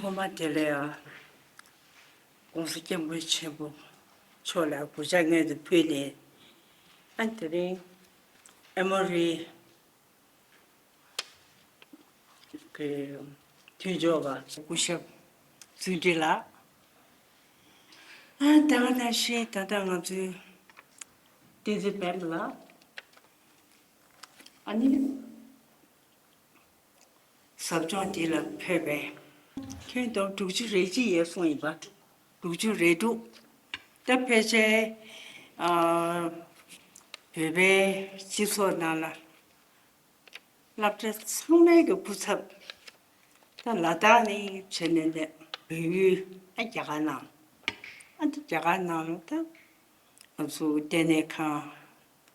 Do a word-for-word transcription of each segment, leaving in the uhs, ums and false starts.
ཐོག་མ་དེ་ལ་ཡང་༸གོང་ས་༸སྐྱབས་མགོན་ཆེན་པོ་མཆོག་ལ་གུས་ཕྱག་སྔོན་དུ་ཕུལ་ནས། ཨ་དེ་རིང་ཨེ་མོ་རི་གི་མཐུན་ཕྱོགས་པ་སྐུ་ཞབས་ཚུལ་ཁྲིམས་ལགས། ཨ་ད་ག་ནང་བཞིན་ད་ལྟ་ང་ཚོའི་བསྟན་འཛིན་པད་མ་ལགས། ཨ་ནི། ཟབ་སྦྱོང་འདི་ལ་ཕེབས་པའི་ཁྱོན་བསྡོམས་དྲུག་ཅུ་རེ་གཅིག་ཡོད་གསུངས་ཡིན་པ། དྲུག་ཅུ་རེ་དྲུག་ད་ཕལ་ཆེར་ཨ་བོད་པའི་སྤྱི་ཚོགས་ནང་ལ་སློབ་གྲྭ་ཚང་མའི་གི་སྐུ་ཚབ། ད་ལ་དྭགས་ནས་བྱས་ནས་ནས་བལ་ཡུལ། ཨ་རྒྱ་གར་ནང་། ཨ་ད་རྒྱ་གར་ནང་ལ་ད། ང་ཚོ་ལྟེ་གནས་ཁང་།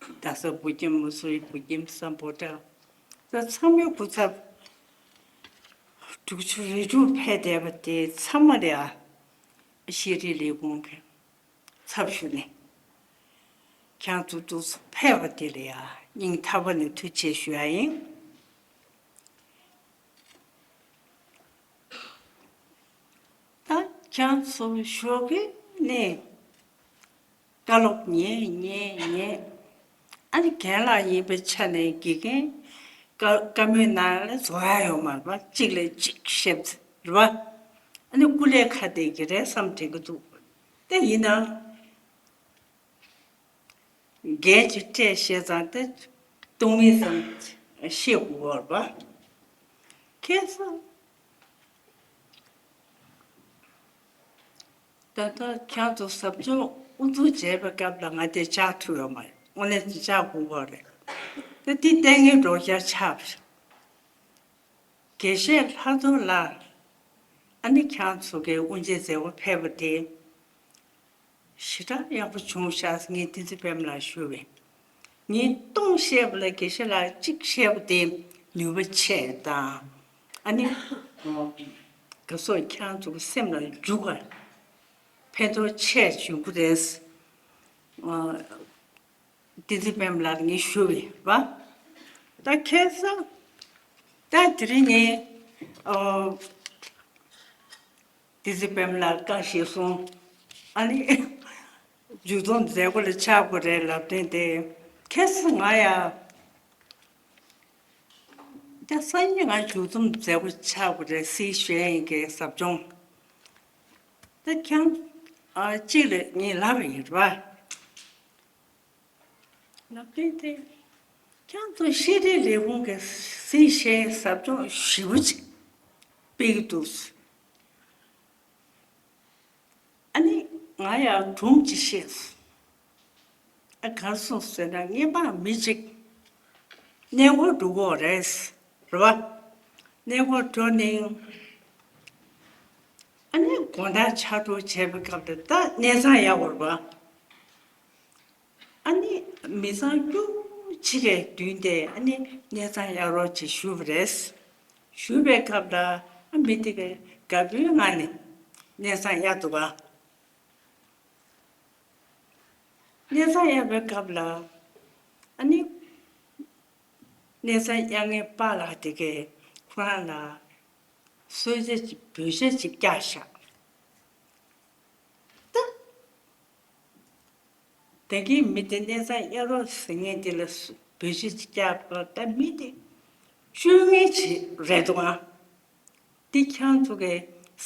རྡ་ས་བོད་ཁྱིམ། མ་སུ་རི་བོད་ཁྱིམ། སམ་བྷོ་ཊ། ད་ཚང་མའི་སྐུ་ཚབ་དྲུག་ཅུ་རེ་དྲུག་ཕེབས་བསྡད་པ་དེ་ཚང་མ་ལ་ཡ། ཤེས་རིག་ལས་ཁུངས་ཀྱི་ཚབ་ཞུས་ནས་ཁྱེད་ཚོ་ཚོ་ཕེབས་པ་དེ་ལ་ཡ་སྙིང་ཐག་པ་ནས་ཐུགས་རྗེ་ཆེ་ཞུ་ཡ་ཡིན། ད་ཁྱེད་ཚོ་ཞོགས་ཀས་ནས་བཀའ་སློབ་ཉན་ཉན་ཉན། ཨ་ནི་རྒན་ལགས་ཡིན་པའི་ཆ་ནས་དགེ་རྒན་བཀའ་བཀའ་མོལ་གནང་ཡ་ལ་རྫོགས་ཡ་ཡོད་མ་རེད་པ། གཅིག་ལས་གཅིག་བཤད་རེད་པ། ཨ་ནི་སྐུ་ལས་ཁ་གཏད་ཀྱི་རེད་བསམ་དྲན་གྱི་འདུག་ད་ཡིན་ནའང་། རྒན་གྱིས་སྤྲད་བཤད་ཙང་དེ་སྟོང་མིན་ཙམ་ཤེས་དགོས་པ་རེད་པ། ཁྱེད་ཚོ། ད་ལྟ་ཁྱེད་ཚོ་ཟབ་སྦྱོང་དབུ་འཛུགས་བྱས་པའི་སྐབས་ལ་ང་དེ་བཅར་ཐུབ་ཡོད་མ་རེད། དངོས་གནས་བཅར་དགོས་པ་རེད། ད་དེ་ལྟས་ངན་རོགས་རྒྱག་ཆགས་པ་རེད། དགེ་བཤེས་ལྷག་རྡོར་ལགས། ཨ་ནི་ཁྱེད་ཚོ་གི་དབུ་འབྱེད་མཛད་སྒོ་ཕེབས་པ་དེ་ཞེ་དྲག་ཡག་པོ་བྱུང་ཤག་ངས་བསྟན་འཛིན་པད་མ་ལགས་ཞུ་བས། ངས་སྟོང་བཤད་པ་ལ་དགེ་བཤེས་ལགས་གཅིག་བཤད་པ་དེ་ནུས་པ་ཆེ་དང་། ཨ་ནི་ག་སོགས་ཁྱེད་ཚོ་གི་སེམས་ལ་འཇུག་པ། ཕན་ཐོགས་ཆེ་བྱུང་གི་རེད། བསྟན་འཛིན་པད་མ་ལགས་ངས་ཞུ་བས་པ། ད་ཁ་སང་། ད་དེ་རིང་ངས་ཨོ། བསྟན་འཛིན་པད་མ་ལགས་བཀའ་བཞེས་སོང་། ཨ་ནི་མཇུག་སྡོམ་མཛད་སྒོ་ལ་ཆགས་དགོས་རེད་ལབ་དོན་དེ། ཁ་སང་ང་ཡ། ད་སང་ཉིན་ང་མཇུག་སྡོམ་མཛད་སྒོ་ཆགས་དགོས་རེད། སྲིད་ཞུ་ཡིན་གྱི་ཟབ་སྦྱོང་། ད་ཁྱེད་ཨ་གཅིག་ལ་ངས་ལབ་པ་ཡིན་པ། ལབ་དོན་དེ། ཁྱེད་ཚོ་ཤེས་རིག་ལས་ཁུངས་ཀྱི་སྲིད་ཞུའི་ཟབ་སྦྱོང་ཞེ་པོ་ཅིག་སྤེལ་གྱི་འདུག་ཨ་ནི་ང་ཡང་སྒྲུང་ཅིག་བཤད་སོང་། ཨ་ག་རེ་གསུངས་ཟེར་ན། སྔོན་མ་མི་གཅིག་གནས་སྐོར་འགྲོ་གི་ཡོད་རེད། རེད་པ། གནས་སྐོར་འགྲོ་ནས་ཨ་ནི་དགོང་དག་ཕྱག་གྲོགས་བྱས་པའི་སྐབས་དེ་ད་གནས་ཚང་ཡག་པོ་རེད་པ། ཨ་ནི་མི་ཚང་རྒྱུ་ཆེ་གེ་བདུན་དེ་ཨ་ནི་གནས་ཚང་གཡར་རོགས་ཅིག་ཞུས་པ་རེད། ཞུས་པའི་སྐབས་ལ་ཨ་མི་དེ་གའི་དགའ་པོའི་ངང་ནས་གནས་ཚང་གཡར་འདུག་ག་གནས་ཚང་གཡར་བའི་སྐབས་ལ་ཨ་ནི་གནས་ཚང་གཡར་མཁན་པཱ་ལགས་དེ་གས་ཁོ་རང་ལ་གསོལ་ཇ་ཅིག་འབོད་ཇ་ཅིག་བཀྱགས་ཤག་ད། ད་གིན་མི་དེ་གནས་ཚང་གཡར་རོགས་ཟེར་མཁན་དེ་ལ་སུ་བོད་ཆས་ཅིག་བཀྱགས་པ། ད་མི་དེ་སྤྱོད་ངན་ཅིག་རེད་འདུག་ཨང་། འདི་ཁྱེད་ཚོ་གི་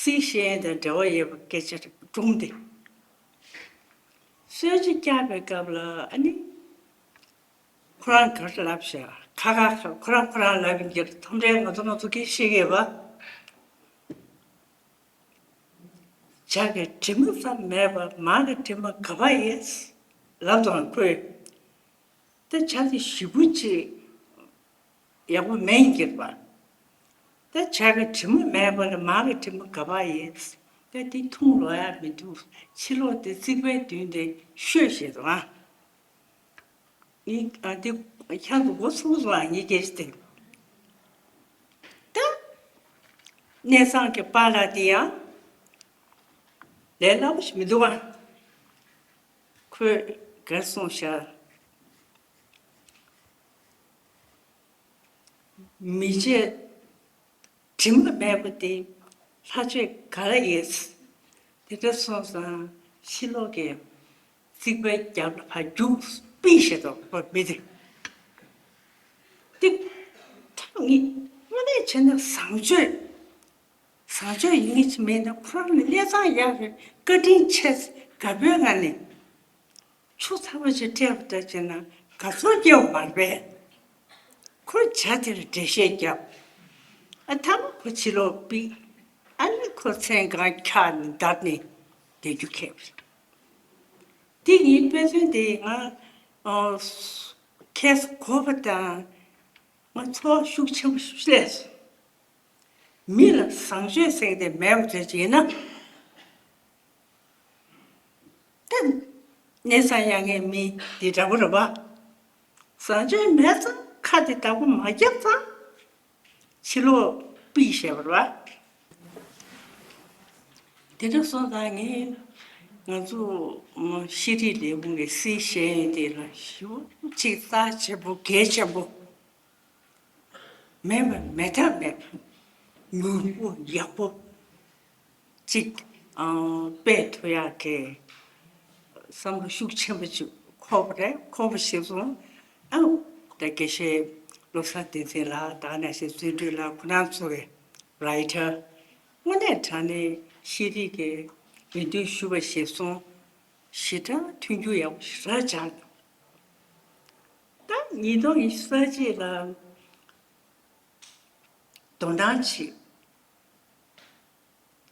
སྲིད་ཞུ་ཡས་དང་འབྲེལ་བ་ཡོད་པའི་སྐད་ཆ་སྒྲུང་དེ། གསོལ་ཇ་བཀྱགས་པའི་སྐབས་ལ་ཨ་ནི་ཁོ་རང་ག་རེ་ལབ་ཤག་ཁ་ཁ་ཁ། ཁོ་རང་ཁོ་རང་ལབ་ཡིན་གྱི་རེད། ཐམས་ཅད་ང་ཚོ་ང་ཚོ་སྐད་ཤེས་ཀྱི་ཡོད་པ། བྱ་གི་དྲི་མ་ཙམ་མེད་པར་མ་གི་དྲི་མ་ག་པར་ཡོད་ལབ་དང་ཁོས། ད་བྱ་དེ་ཞེ་པོ་ཅིག་ཡག་པོ་མེད་ཡིན་གྱི་རེད་པ། ད་བྱ་གི་དྲི་མ་མེད་པར་མ་གི་དྲི་མ་ག་པར་ཡོད། ད་དེ་འཐུང་ལོང་ཡག་མི་འདུག་ཕྱི་ལོགས་དེ་རྩིག་པའི་མདུན་དེ་ཤོད་བཞག་དང་། ཨ། ངས་ཨ་འདི་ཁྱེད་ཚོ་མགོ་ཚོས་སོང་ཨ། ངའི་སྐད་ཆ་དེ། ད་གནས་ཚང་གི་པཱ་ལགས་དེ་ཡང་ལས་སླ་པོ་ཞིག་མི་འདུག་ཨ། ཁོས་ག་རེ་གསུངས་ཤག་མི་བྱེད། དྲི་མ་མེད་པ་དེ་ ཕ་ཆོས་ག་རེ་ཡིན། དེ་འདྲ་སོང་ཙང་ཕྱི་ལོགས་ཀྱི་རྩིག་པའི་རྒྱབ་ལ་ཕར་རྒྱུགས་པིག་ཞེས་དང་ཁོ་མི་དེ། ཏིག་ཐག་ཉེ་དངོས་གནས་བྱས་ན་བཟང་སྤྱོད། བཟང་སྤྱོད་ཡིན་གྱི་མིན་ན་ཁོ་རང་ལ་གནས་ཚང་ཡག་རེད། བཀའ་དྲིན་ཆེ། དགའ་པོའི་ངང་ནས་ཆུ་ཚ་བོ་ཞིག་སྤྲད་པ་འདྲ་བྱས་ན་དགའ་ཚོར་སྐྱེ་བ་མ་རེད་པས། ཁོས་བྱ་དེར་འགྲེལ་བཤད་བརྒྱབ། ཨ་མཐའ་མ་ཁོ་ཕྱི་ལོགས་ཕུད། ཨ་ནི་ཁོ་མཚན་གང་འཁྱག་ནས་འདར་ནས་བསྡད་རྒྱུ་ཁེལ། དེ་ཡིན་དཔེ་མཚོན་དེ་ང་ཨ་ཁྱེད་གོ་བ་དང་ང་ཚོར་བ་ཤུགས་ཆེན་པོ་ཞིག་སླེབས་སོང་། མི་ལ་བཟང་སྤྱོད་ཟེར་དེ་མེད་པ་བྱས་ཅིག་ཡིན་ན། ད་གནས་ཚང་ཡག་མཁན་མི་འདི་འདྲ་པོ་རེད་པ། བཟང་སྤྱོད་མེད་ཙང་ཁ་དེ་བདག་པོ་མ་བརྒྱབ་ཙང་ཕྱི་ལོགས་ཕུད་བཞག་པ་རེད་པ། དེ་འདྲ་སོང་ཙང་ངས་ང་ཚོ་ཤེས་རིག་ལས་ཁུངས་ཀྱི་སྲིད་བཤད་ཡོན་དེ་ལ་ཞེ་པོ་ཅིག་རྩ་ཆེན་པོ་གལ་ཆེན་པོ། མེད་པ་མེད་ཐབས་མེད་པ། མྱུར་པོ་ཡག་པོ་ཅིག་ཨང་སྤེལ་ཐུབ་ཡག་གི་བསམ་བློ་ཤུགས་ཆེན་པོ་ཅིག་འཁོར་བ་རེད། འཁོར་བ་ཞིག་སོང་ཨང་། ད་དགེ་བཤེས་བློ་བཟང་བསྟན་འཛིན་ལགས་དང་ནང་བཞིན་བརྩོན་འགྲུས་ལགས་ཁོ་རང་ཚོ་གི་རའི་ཊར་དངོས་གནས་དྲང་གནས་ཤེས་རིག་གི་རེ་འདུན་ཞུ་བ་ཞིག་སོང་། ཞེ་དྲག་མཐུན་འགྱུར་ཡག་པོ་ཞེ་དྲག་སྦྱངས་འདུག་ད་ཉིས་སྟོང་ཉི་ཤུ་རྩ་གཅིག་ལ་དོ་སྣང་བྱེད།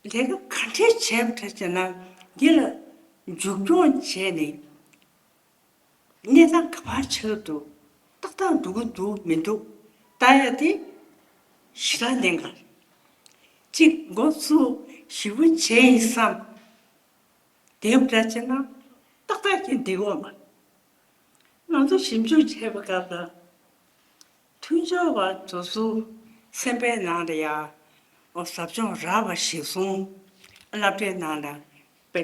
ལས་ཀ་ག་འདྲས་བྱས་པ་འདྲ་བྱས་ན་འདི་ལ་མཇུག་སྐྱོང་བྱས་ནས་གནས་སྟངས་ག་པར་ཆགས་འདུག་ཏག་ཏག་འགྲོ་གི་འདུག་མི་འདུག་ལྟ་ཡ་དེ་ཞེ་དྲག་གནད་འགག་གཅིག་འགོ་ཚུགས་ཞེ་པོ་བྱས་ཡིན་བསམ། དེབ་འདྲ་བྱས་ན་ཏག་ཏག་གི་འདི་འོག་མ། ང་ཚོ་ཞིབ་འཇུག་བྱས་པའི་སྐབས་ལ། མཐུན་སྦྱོར་བ་དེ་ཚོ་སེམས་པའི་ནང་ལ་ཡ། ཨོ་ཟབ་སྦྱོང་རག་པ་ཞིག་སོང་། སློབ་གྲྭའི་ནང་ལ་དཔེ་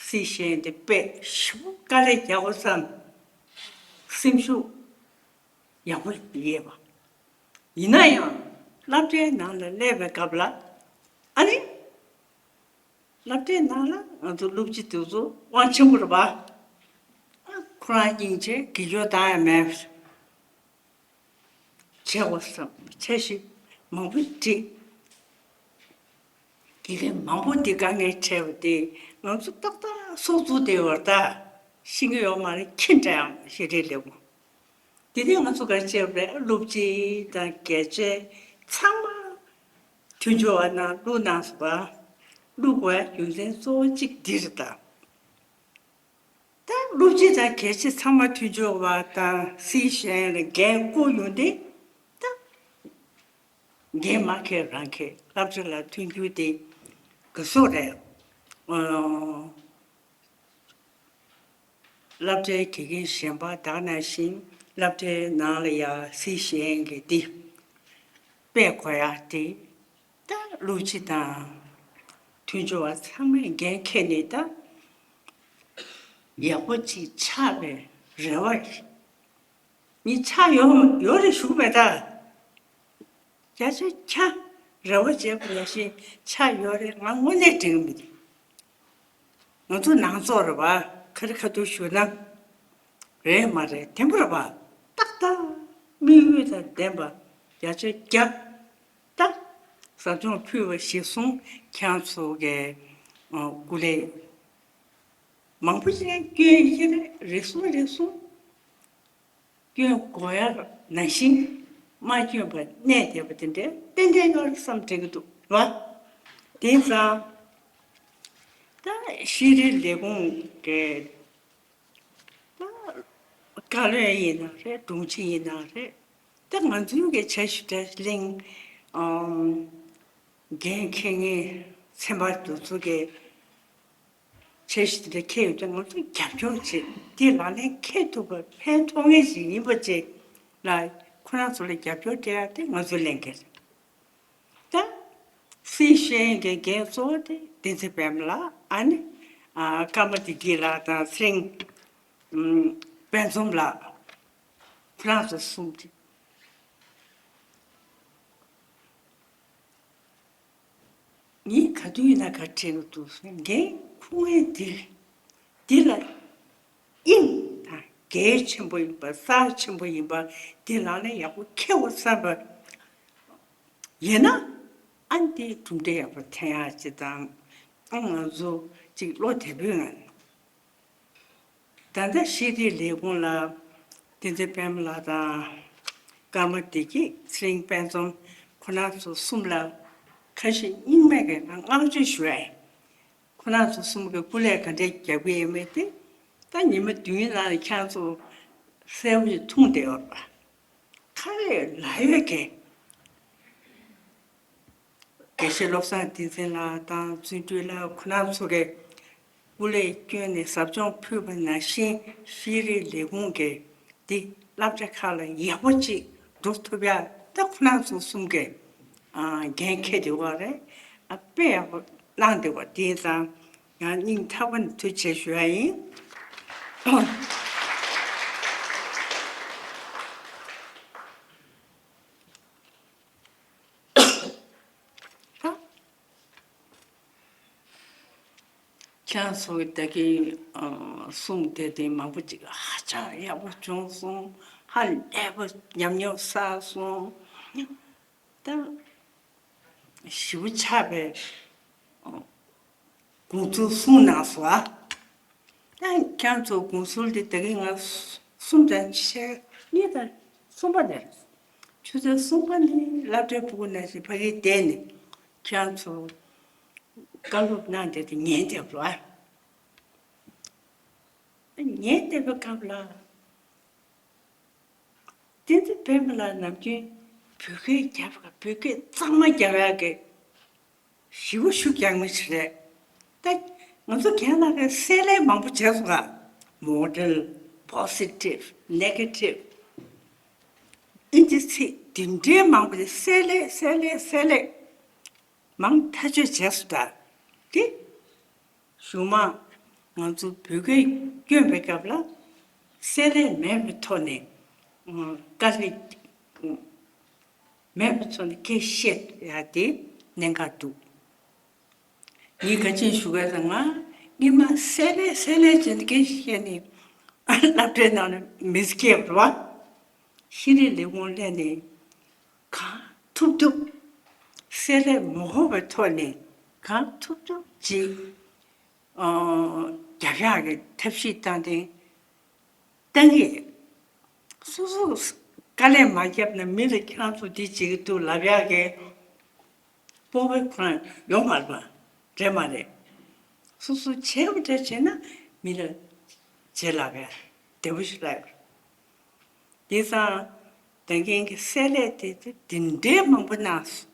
སྲིད་ཤེས་འདི་དཔེ་ཞིབ་དཀའ་ལས་རྒྱག་དགོས་བསམ། སེམས་ཤུགས་ཡག་པོ་རྙེད་པ། ཡིན་ན་ཡང་སློབ་གྲྭའི་ནང་ལ་སླེབས་པའི་སྐབས་ལ་ཨ་ནི། སློབ་གྲྭའི་ནང་ལ་ང་ཚོ་སློབ་སྤྱི་དེ་ཚོ་དབང་ཆེན་པོ་རེད་པ། ཁོ་རང་སྙིང་རྗེ་དགེ་སྦྱོར་བཏང་ཡ་མེད་པར་བྱེད་དགོས་བསམ། འཆར་གཞི་མང་པོ་བསྒྲིགས། དགེ་རྒན་མང་པོ་འདི་དཀའ་ངལ་འཕྲད་པ་དེ་ང་ཚོ་ཏག་ཏག་སྲོག་རྩུབ་བསྡད་ཡོད་རེད་ད། ཤེས་ཀྱི་ཡོད་མ་རེད། ཁྱི་འདྲ་ཡང་ཤེས་རེད་ལེགས་པོ། དེ་ནས་ང་ཚོ་ག་རེ་བྱས་པ་རེད། སློབ་སྤྱི་དང་དགེ་ཆེ་ཚང་མ་མཐུན་སྦྱོར་བ་ནང་བླུགས་གནང་སོང་བ། བླུགས་དགོས་རྒྱུ་མཚན་གཙོ་བོ་གཅིག་འདི་རེད་ད། ད་སློབ་སྤྱི་དང་དགེ་ཆེ་ཚང་མ་མཐུན་སྦྱོར་བ་དང་སྲིད་གཞུང་ལ་འགན་བསྐུར་ཡོང་དུས་ད་འགན་མ་འཁྱེར་རང་འཁྱེར། སློབ་གྲྭ་ལ་མཐུན་འགྱུར་དེ་ག་ཚོད་རེད། ཨོ། སློབ་གྲྭའི་དགེ་རྒན་གཞན་པ་དག་ནང་བཞིན་སློབ་གྲྭའི་ནང་ལ་ཡ་སྲིད་གཞུང་གི་འདི་སྤེལ་དགོས་ཡ་དེ། ད་སློབ་སྤྱི་དང་མཐུན་སྦྱོར་བ་ཚང་མས་འགན་འཁྱེར་ནས་ད་ཡག་པོ་ཅིག་ཆགས་པའི་རེ་བ་ཡིན། ཆགས་ཡོད་ཡོད་རེད་ཞུ་མེད་ད། བརྒྱ་ཆ་བརྒྱ་རེ་བ་བྱས་པ་ནང་བཞིན་ཆགས་ཡོད་རེད། ང་དངོས་གནས་དྲན་གྱི་མི་འདུག་ང་ཚོ་ནང་ཚོགས་རེད་བ། ཁ་རི་ཁ་ཐུག་ཞུ་ན་རེད་མ་རེད་དེ་མོ་རེད་བ། ཏག་ཏག་དམིགས་ཡུལ་དང་ལྡན་པ་བརྒྱ་ཆ་བརྒྱ། ད་ཟབ་སྦྱོང་ཕུལ་བ་ཞིག་སོང་། ཁྱེད་རང་ཚོ་གི་ཨ་སྐུ་ལས་མང་པོ་ཞིག་སྐྱོན་ཡོད་ཀྱི་རེད། རེ་ཟུང་རེ་ཟུང་སྐྱོན་དགོས་ཡ་ནང་བཞིན་མ་སྐྱོན་པ་གནས་བསྡད་པ་དེ་འདྲའི་ཏན་ཏན་ཡོད་རེད་བསམ་དྲན་གྱི་འདུག་བ། དེང་སང་ད་ཤེས་རིག་ལས་ཁུངས་ཀྱི་ད་བཀའ་བློན་ཡིན་ན་རེད། དྲུང་ཆེ་ཡིན་ན་རེད། ད་ང་ཚོའི་གི་འཆར་གཞི་དེ་གླེང་ཨམ་འགན་འཁྱེར་མཁན་ཚན་པ་དེ་ཚོ་གི་འཆར་གཞི་དེ་འདྲ་འཁྱེར་ཡོང་དུས་ང་ཚོ་རྒྱབ་སྐྱོར་བྱེད། དེ་ལག་ལེན་འཁེལ་ཐུབ་པ་ཕན་ཐོགས་མཁན་ཞིག་ཡིན་པ་བཅས་ལ་ཁོ་རང་ཚོ་ལ་རྒྱབ་སྐྱོར་སྤྲད་ཡ་དེ་ང་ཚོའི་ལས་འགན་རེད། ད་སྲིད་གཞུང་གི་འགན་གཙོ་བོ་དེ་བསྟན་འཛིན་པད་མ་ལགས། ཨ་ནི་ཨ་ཀརྨ་བདེ་སྐྱིད་ལགས་དང་ཚེ་རིང་ཨམ་དཔལ་འཛོམས་ལགས། ཁོ་རང་ཚོ་གསུམ་དེ། ངས་ག་དུས་ཡིན་ན་ག་དྲན་གྱི་འདུག་ཟེར། འགན་ཁུར་མཁན་འདི་འདི་ལ་དབྱིངས་དང་གལ་ཆེན་པོ་ཡིན་པ། རྩ་ཆེན་པོ་ཡིན་པ་འདི་ལག་ལེན་ཡག་པོ་འཁེལ་བ་བསམ་པ་ཡིན་ན། ཨ་འདི་གྲུབ་འབྲས་ཡག་པོ་ཐོན་ཡག་ཅིག་དང་། ཨ་ང་ཚོ་ཅིག་བློ་བདེ་པོའི་ངང་། ད་ལྟ་ཤེས་རིག་ལས་ཁུངས་ལ་བསྟན་འཛིན་པད་མ་ལགས་དང་། ཀརྨ་བདེ་སྐྱིད། ཚེ་རིང་དཔལ་འཛོམས། ཁོང་རྣམ་ཚོ་གསུམ་ལ་ཁ་ཞེ་གཉིས་མེད་ཀྱི་ང་བསྔགས་བརྗོད་ཞུ་ཡ་ཡིན། ཁོང་རྣམ་ཚོ་གསུམ་གྱིས་སྐུ་ལས་ག་འདྲས་རྒྱབ་ཀྱི་ཡོད་མེད་དེ། ད་ཉི་མ་བདུན་ནང་ལ་ཁྱེད་རང་ཚོ་གསལ་པོ་ཞིག་མཐོང་བསྡད་ཡོད་རེད་པ། ག་རེ་ལབ་ཡོད་མཁན། དགེ་བཤེས་བློ་བཟང་བསྟན་འཛིན་ལགས་དང་བརྩོན་འགྲུས་ལགས། ཁོང་རྣམ་ཚོ་གིས་སྐུ་ལས་བསྐྱོན་ནས་ཟབ་སྦྱོང་ཕུལ་བ་ནང་བཞིན། ཤེས་རིག་ལས་ཁུངས་ཀྱི་འདི་སློབ་གྲྭ་ཁག་ལ་ཡག་པོ་ཅིག་འགྲོ་ཐུབ་ཡ། ད་ཁོང་རྣམ་ཚོ་གསུམ་གྱིས་ཨ་འགན་འཁྱེར་བསྡད་ཡོད་རེད། ཨ་དཔེ་ཡག་པོ་གནང་བསྡད་ཡོད་རེད། དེ་ཙང་ང་སྙིང་ཐག་པ་ནས་ཐུགས་རྗེ་ཆེ་ཞུ་ཡ་ཡིན། ཁྱེད་རང་ཚོ་ད་གིན་གསུང་བསྡད་དེ་མང་པོ་ཅིག་ཧ་ཅང་ཡག་པོ་བྱུང་སོང་། ཧ་ལས་པ་ཉམས་མྱོང་བསགས་སོང་། ད་ཞེ་པོ་ཆགས་པའི་དགོངས་ཚུལ་གསུངས་གནང་སོང་ཨ། ད་ཁྱེད་རང་ཚོ་དགོངས་ཚུལ་དེ་ད་གིན་ང་གསུམ་དང་ཕྱེད་གཉིས་དང་གསུམ་པ་ནས། ཆུ་ཚོད་གསུམ་པ་ནས་སློབ་གྲྭའི་ཕྲུ་གུ་ནང་བཞིན་ཕ་གིར་བསྡད་ནས་ཁྱེད་རང་ཚོ་བཀའ་སློབ་གནང་བསྡད་དེ་ཉན་བསྡད་པ་རེད་པ། ཉན་བསྡད་པའི་སྐབས་ལ། བསྟན་འཛིན་པད་མ་ལགས་ནམ་རྒྱུན་བོད་སྐད་རྒྱབ་པ། བོད་སྐད་གཙང་མ་རྒྱབ་ཡག་གི་ཞེ་པོ་ཤུགས་རྒྱག་མི་ཞིག་རེད། ད་ང་ཚོ་རྒན་ལགས་ཀྱིས་བསྲེས་ལྷད་མང་པོ་བྱས་སོང་ག། མོ་ཌལ། པོ་སི་ཊིབ། ནེ་གེ་ཊིབ། ཨིན་ཇི་ཚིག་འདི་འདྲའི་མང་པོ་ཞིག་བསྲེས་ལྷད་བསྲེས་ལྷད་བསྲེས་ལྷད་མང་ཐག་ཆོད་བྱས་སོང་ད། དེ་གཞུག་མ་ང་ཚོ་བོད་སྐད་སྐྱོན་པའི་སྐབས་ལ་བསྲེས་ལྷད་མེད་པའི་ཐོག་ནས་དཀའ་ལས་མེད་པའི་ཐོག་ནས་སྐད་བཤད་ཡ་དེ་གནད་འགག་འདུག་ངས་ག་ཅི་ཞུ་ག་ཟེར་ན། སྔོན་མ་བསྲེས་ལྷད་བསྲེས་ལྷད་བྱས་ནས་སྐད་བཤད་ནས་སློབ་གྲྭའི་ནང་ལ་མི་སྐྱེ་བ། ཤེས་རིག་ལས་ཁུངས་སླེབས་ནས་གང་ཐུབ་ཐུབ་བསྲེས་ལྷད་མ་ཕོག་པའི་ཐོག་ནས་གང་ཐུབ་ཐུབ་ཅིག་རྒྱབ་ཡག་གི་ཐབས་ཤེས་བཏང་སྟེ་བཏང་གི། སོ་སོ་དཀའ་ལས་མ་བརྒྱབ་ན་མི་ལ་ཁྱེད་རང་ཚོ་འདི་བྱེད་ཀྱི་འདུག་ལབ་ཡག་གི་སྤོབས་པ་ཁོ་རང་ཡོད་མ་རེད་པ། རེད་མ་རེད། སོ་སོ་བྱས་པ་འདྲ་བྱས་ན་མི་ལ་བྱེད་ལབ་ཡག་བདེ་པོ་ཞིག་ལབ་ཡོད། དེང་སང་ད་གིན་གྱི་བསྲེས་ལྷད་དེ་དེ་འདྲའི་མང་པོ་གནང་སོང་།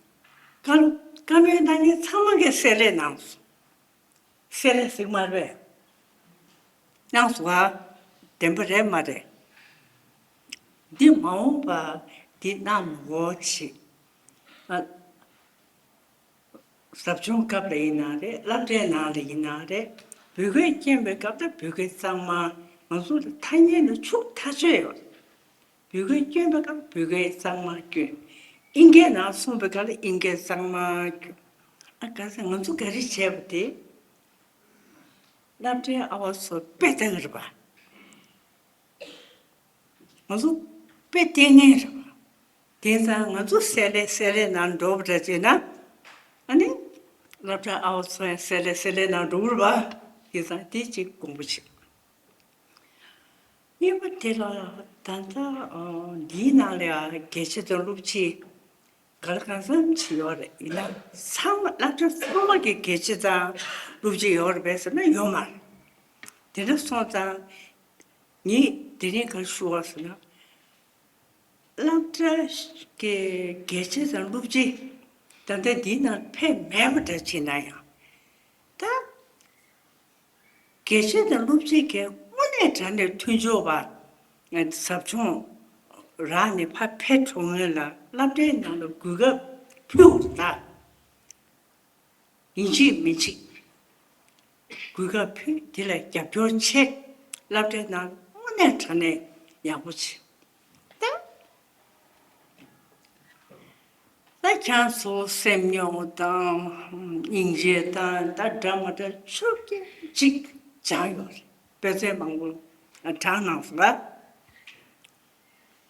བཀའ་བཀའ་མོལ་གནང་མཁན་ཚང་མ་གིས་བསྲེས་ལྷད་གནང་སོང་། བསྲེས་ལྷད་ཟེར་གྱི་མ་རེད་པས། གནང་སོང་ཨ། བདེན་པ་རེད་མ་རེད། འདི་མ་འོངས་པ་འདི་གནང་མི་དགོས་ཞེས། ཨ། ཟབ་སྦྱོང་སྐབས་ལ་ཡིན་ན་རེད། སློབ་གྲྭའི་ནང་ལ་ཡིན་ན་རེད། བོད་སྐད་སྐྱོན་པའི་སྐབས་ལ་བོད་སྐད་གཙང་མ། ང་ཚོ་ལ་ཐ་སྙད་ནི་ཕྱོགས་ཐག་ཆོད་ཡོད་རེད། བོད་སྐད་སྐྱོན་པའི་སྐབས་བོད་སྐད་གཙང་མ་སྐྱོན། ཨིན་སྐད་ནང་སོང་པའི་སྐབས་ལ་ཨིན་སྐད་གཙང་མ་སྐྱོན། ཨ་ག་ས་ང་ཚོ་ག་རེ་བྱས་པ་དེ། སློབ་གྲྭའི་ཨ་བ་ཚོ་དཔེ་ལྟ་གི་རེད་པ། ང་ཚོ་དཔེ་ལྟ་མཁན་རེད་པ། དེང་སང་ང་ཚོ་བསྲེས་ལྷད་བསྲེས་ལྷད་ནང་འགྲོ་བ་འདྲ་བྱས་ན། ཨ་ནི་སློབ་གྲྭ་ཨ་བ་ཚོ་ཡང་བསྲེས་ལྷད་བསྲེས་ལྷད་ནང་འགྲོ་གི་རེད་པ། དེང་སང་དེ་གཅིག་དགོངས་པ་བཞེས། གཉིས་པ་དེ་ལ་ད་ལྟ་འདིའི་ནང་ལ་ཡང་དགེ་ཆེ་དང་སློབ་ཆེ་ག་ལ་གང་འཚམ་ཞིག་ཡོད་རེད། ཡིན་ན་ཚང་མ་སློབ་གྲྭ་ཚང་མ་གི་དགེ་ཆེ་དང་སློབ་ཆེ་ཡོད་རེད་པས་ཟེར་ན་ཡོད་མ་རེད། དེ་འདྲ་སོང་ཙང་ངས་དེ་རིང་ག་རེ་ཞུ་བ་ཟེར་ན། སློབ་གྲྭ་གི་དགེ་ཆེ་དང་སློབ་ཆེ་ད་ལྟ་འདིའི་ནང་ཕེབས་མེད་པ་འདྲ་བྱས་ན་ཡང་། ད་དགེ་ཆེ་དང་སློབ་ཆེ་གིས་དངོས་གནས་དྲང་གནས་མཐུན་སྦྱོར་བ་ཟབ་སྦྱོང་རག་ནས་ཕར་ཕེབས་འགྲོ་སྔོན་ལ་སློབ་གྲྭའི་ནང་ལ་གོ་སྐབས་ཕུལ་དགོས་རེད་ད། ཡིན་གཅིག་མིན་གཅིག་གོ་སྐབས་ཕུལ། དེ་ལ་རྒྱབ་སྐྱོར་བྱེད། སློབ་གྲྭའི་ནང་དངོས་གནས་དྲང་གནས་ཡག་པོ་བྱེད། ད་ ཁྱེད་ཚོ་སེམས་མྱོང་དང་སྙིང་རྗེ་དང་ད་འདྲ་མ་འདྲ་ཆོས་སྐད་ཅིག་སྦྱང་ཡོད་རེད། དཔེ་མཚོན་མང་པོ་དྲངས་གནང་སོང་ལ།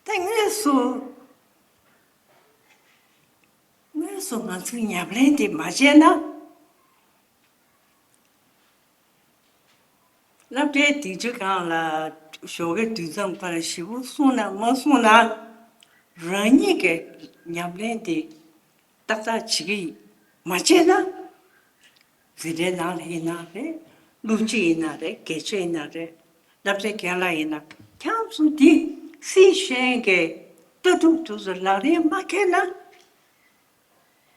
ད་དངོས་སུ་དངོས་སུ་ང་ཚོའི་ཉམས་ལེན་དེ་མ་བྱས་ན། སློབ་གྲྭའི་སྡིངས་ཆ་སྒང་ལ་ཞོགས་ཀའི་དུས་མཚམས་ཁ་ལ་ཞེ་པོ་གསུངས་ན་མ་གསུངས་ན། རང་ཉིད་ཀྱི་ཉམས་ལེན་དེ་ཏག་ཏག་བྱེད་ཀྱི་མ་བྱས་ན། འཛིན་གྲྭའི་ནང་ལ་ཡིན་ན་རེད། སློབ་སྤྱི་ཡིན་ན་རེད། དགེ་ཆེ་ཡིན་ན་རེད། སློབ་གྲྭའི་རྒན་ལགས་ཡིན་ན། ཁྱེད་ཚོ་འདི་སྲིད་གཞུང་གི་ལྟ་གྲུབ་དེ་ཚོ་ལག་ལེན་མ་འཁེལ་ན།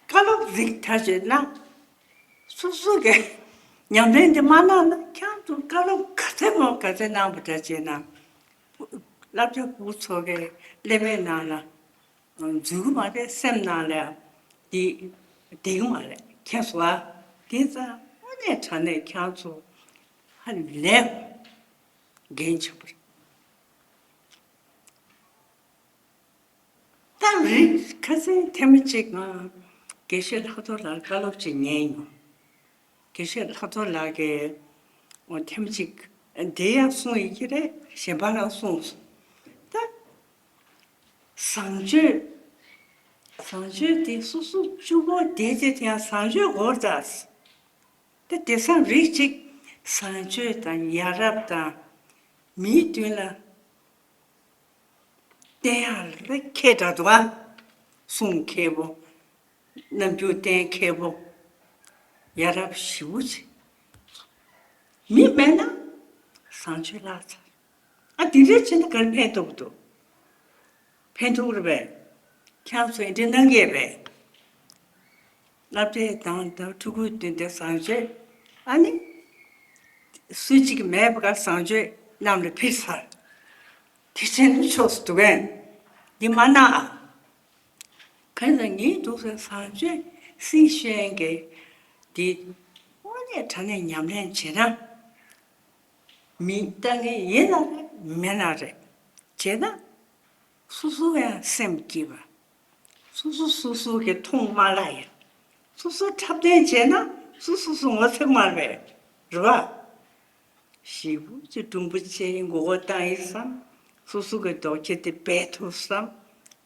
བཀའ་སློབ་ཟིག་ད་བྱས་ན། སོ་སོ་གི་ཉམས་ལེན་དེ་མ་གནང་ན། ཁྱེད་ཚོ་བཀའ་སློབ་ག་ཚད་མང་ག་ཚད་གནང་བ་འདྲ་བྱས་ན། སློབ་གྲྭ་ཕྲུ་གུ་ཚོ་གི་ཀླད་པའི་ནང་ལ་འཛུལ་གི་མ་རེད། སེམས་ནང་ལ་དེ་བསྡད་གི་མ་རེད། མཁྱེན་སོང་ཨ། དེ་ཙང་དངོས་གནས་དྲང་གནས་ཁྱེད་ཚོ་ཧ་ལས་འགན་ཆེན་པོ་རེད། ད་རེས་ཁ་སང་ཐེངས་མ་གཅིག་ང་དགེ་བཤེས་ལྷག་རྡོར་ལགས་བཀའ་སློབ་ཅིག་ཉན་ཡོང་། དགེ་བཤེས་ལྷག་རྡོར་ལགས་ཀྱིས་འོ་ཐེངས་མ་གཅིག་དེ་ཡང་གསུངས་ཡོད་ཀྱི་རེད། གཞན་པ་ལ་གསུངས་སོང་། ད་བཟང་སྤྱོད། བཟང་སྤྱོད་དེ་སོ་སོ་གཅིག་པོ་བསྡད་དེ་ཡང་བཟང་སྤྱོད་འགོར་ད། ད་དེང་སང་རིགས་གཅིག་བཟང་སྤྱོད་དང་ཡ་རབས་དང་མིའི་མདུན་ལ་བསྟན་ཡག་ལ་མཁས་དྲགས་འདུག་ཨ། གསུང་མཁས་པོ། རྣམ་འགྱུར་བསྟན་མཁས་པོ། ཡ་རབས་ཞེ་པོ་ཅིག་མི་མེད་ན་བཟང་སྤྱོད་བརླག་ཚར། ཨ་དེ་འདྲ་བྱས་ན་ག་རེ་ཕན་ཐོགས་འདུག་ཕན་ཐོགས་རེད་པས། ཁྱེད་ཚོས་འདི་གནང་གི་པས། སློབ་གྲྭའི་དང་ད་ཕྲུ་གུའི་མདུན་དེ་བཟང་སྤྱོད། ཨ་ནི། སུ་གཅིག་མེད་པ་ག་བཟང་སྤྱོད་གནམ་ལ་འཕེལ་ཚར། དེ་བྱས་ན་ཆོག་སུ་འདུག་གས། འདི་མ་གནང་ཨ། གང་ལྟར་ངའི་འདུག་སེ་བཟང་སྤྱོད་སྲིད་གཞུང་གི་འདི་དངོས་གནས་དྲང་གནས་ཉམས་ལེན་བྱེད་ན། མི་ལྟ་མཁན་ཡིན་ན་རེད། མིན་ན་རེད། བྱས་ན། སོ་སོ་ཡང་སེམས་སྐྱིད་པ། སོ་སོ་སོ་སོ་གི་མཐོང་མ་ལ་ཡ། སོ་སོ་འཁྲབ་སྟོན་བྱས་ན་སོ་སོ་སོ་ངོ་ཚ་མ་རེད། རེད་བ། ཞེ་པོ་ཅིག་གྲུང་པོ་བྱས་མགོ་སྐོར་བཏང་ཡིན་བསམ། སོ་སོ་གི་ལྡོག་ཕྱོགས་དེ་སྦས་ཐུབ་བསམ།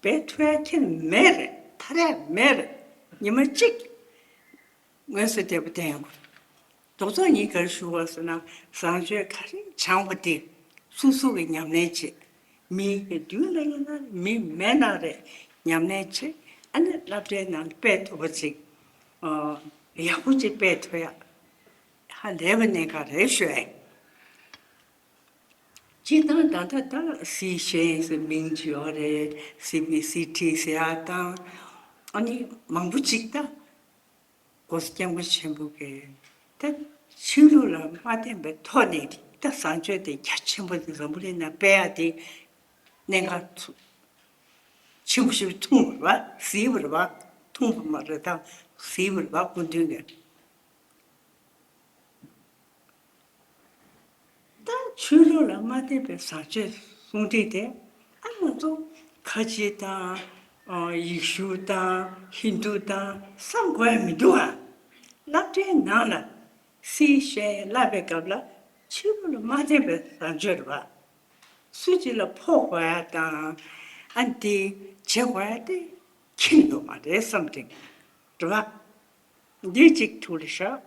སྦས་ཐུབ་ཡ་ཁྱེད་མེད་རེད། ཐར་ཡ་མེད་རེད། ཉི་མ་གཅིག་དངོས་སུ་བདེ་པོ་བསྟན་ཡོང་གི་རེད། རྡོག་རྡོག་ཉིད་ག་རེ་ཞུ་བ་ཟེར་ན། བཟང་སྤྱོད་ག་རེ་སྦྱངས་པ་དེ་སོ་སོ་གི་ཉམས་ལེན་བྱེད། མི་གི་མདུན་ལ་ཡིན་ན་མི་མེད་ན་རེད། ཉམས་ལེན་བྱེད། ཨ་ནི་སློབ་གྲྭའི་ནང་སྤེལ་ཐུབ་པ་ཅིག་ཨ། ཡག་པོ་ཅིག་སྤེལ་ཐུབ་ཡ། ཧ་ལས་པ་གནད་འགག་རེད་ཞུ་ཡ། སྤྱིར་བཏང་ད་ལྟ་ད་སྲིད་གཞུང་ཟེར་མིང་ཅིག་ཡོད་རེད། སི་བི་སི་ཊི་ཟེར་ཡ་དང་། ཨ་ནི་མང་པོ་ཅིག་ད། ༸གོང་ས་༸སྐྱབས་མགོན་ཆེན་པོ་གིས་ད་ཆོས་ལུགས་ལ་མ་བརྟེན་པའི་ཐོག་ནས་ད་བཟང་སྤྱོད་དེ་རྒྱ་ཆེན་པོ་དེ་འཛམ་བུ་གླིང་ནང་སྤེལ་ཡ་དེ་གནད་འགག་ཆེན་པོ་ཞིག་མཐོང་བ་རེད་པ། གཟིགས་པ་རེད་པ། མཐོང་བ་མ་རེད་ད། གཟིགས་པ་རེད་པ། སྐུ་མདུན་གྱིས། ད་ཆོས་ལུགས་ལ་མ་བརྟེན་པའི་བཟང་སྤྱོད་གསུང་དུས་དེ། ཨ་ང་ཚོ་ཁ་ཆེ་དང་། ཨ་ཡེ་ཤུ་དང་ཧིན་དུ་དང་བསམ་དགོས་ཡ་མི་འདུག་ཨ། སློབ་གྲྭའི་ནང་ལ་སྲིད་གཞུང་བསླབ་པའི་སྐབས་ལ་ཆོས་ལུགས་ལ་མ་བརྟེན་པའི་བཟང་སྤྱོད་རེད་པ། སུ་གཅིག་ལ་ཕོག་དགོས་ཡ་དང་། ཨ་འདི་བྱེད་དགོས་ཡ་དེ་ཁྱིམ་དུ་མ་རེད་བསམ་དེ་རེད་པ། འདི་གཅིག་ཐུགས་ལ་བཞག་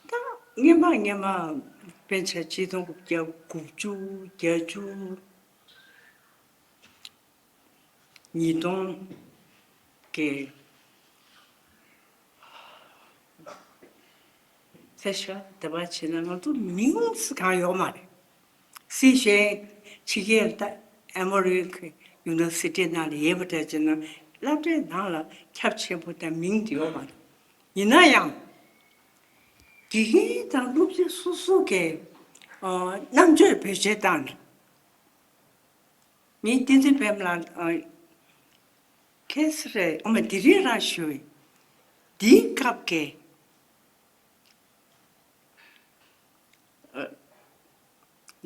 ད་སྔོན་མ་སྔོན་མ་དཔེ་ཆ་ཆིག་སྟོང་དགུ་བརྒྱ་དགུ་བཅུ་བརྒྱད་ཅུ་ཉིས་སྟོང་གི་ཚེ་ཤ་དེ་བ་བྱས་ན་ང་ཚོ་མིང་སུ་གང་ཡོད་མ་རེད། སྲིད་གཞུང་ཕྱི་རྒྱལ་ད་ཨ་མོ་རི་ཁ་ཡུ་ནི་ཝར་སི་ཊི་ནང་ལ་ཡོད་པ་འདྲ་བྱས་ན་སློབ་གྲྭའི་ནང་ལ་ཁྱབ་ཆེན་པོ་དང་མིང་དེ་ཡོད་མ་རེད། ཡིན་ན་ཡང་། དགེ་རྒན་དང་སློབ་སྤྱི་སོ་སོ་གིས་ཨ་རྣམ་དཔྱོད་བེད་སྤྱོད་བཏང་ནས། ངས་བསྟན་འཛིན་པད་མ་ལགས་ཨ་ཁ་སང་རེད། ཨ་མ་དེ་རིང་རང་ཞུ་ཡིན། འདིའི་སྐབས་ཀྱི་ཨ་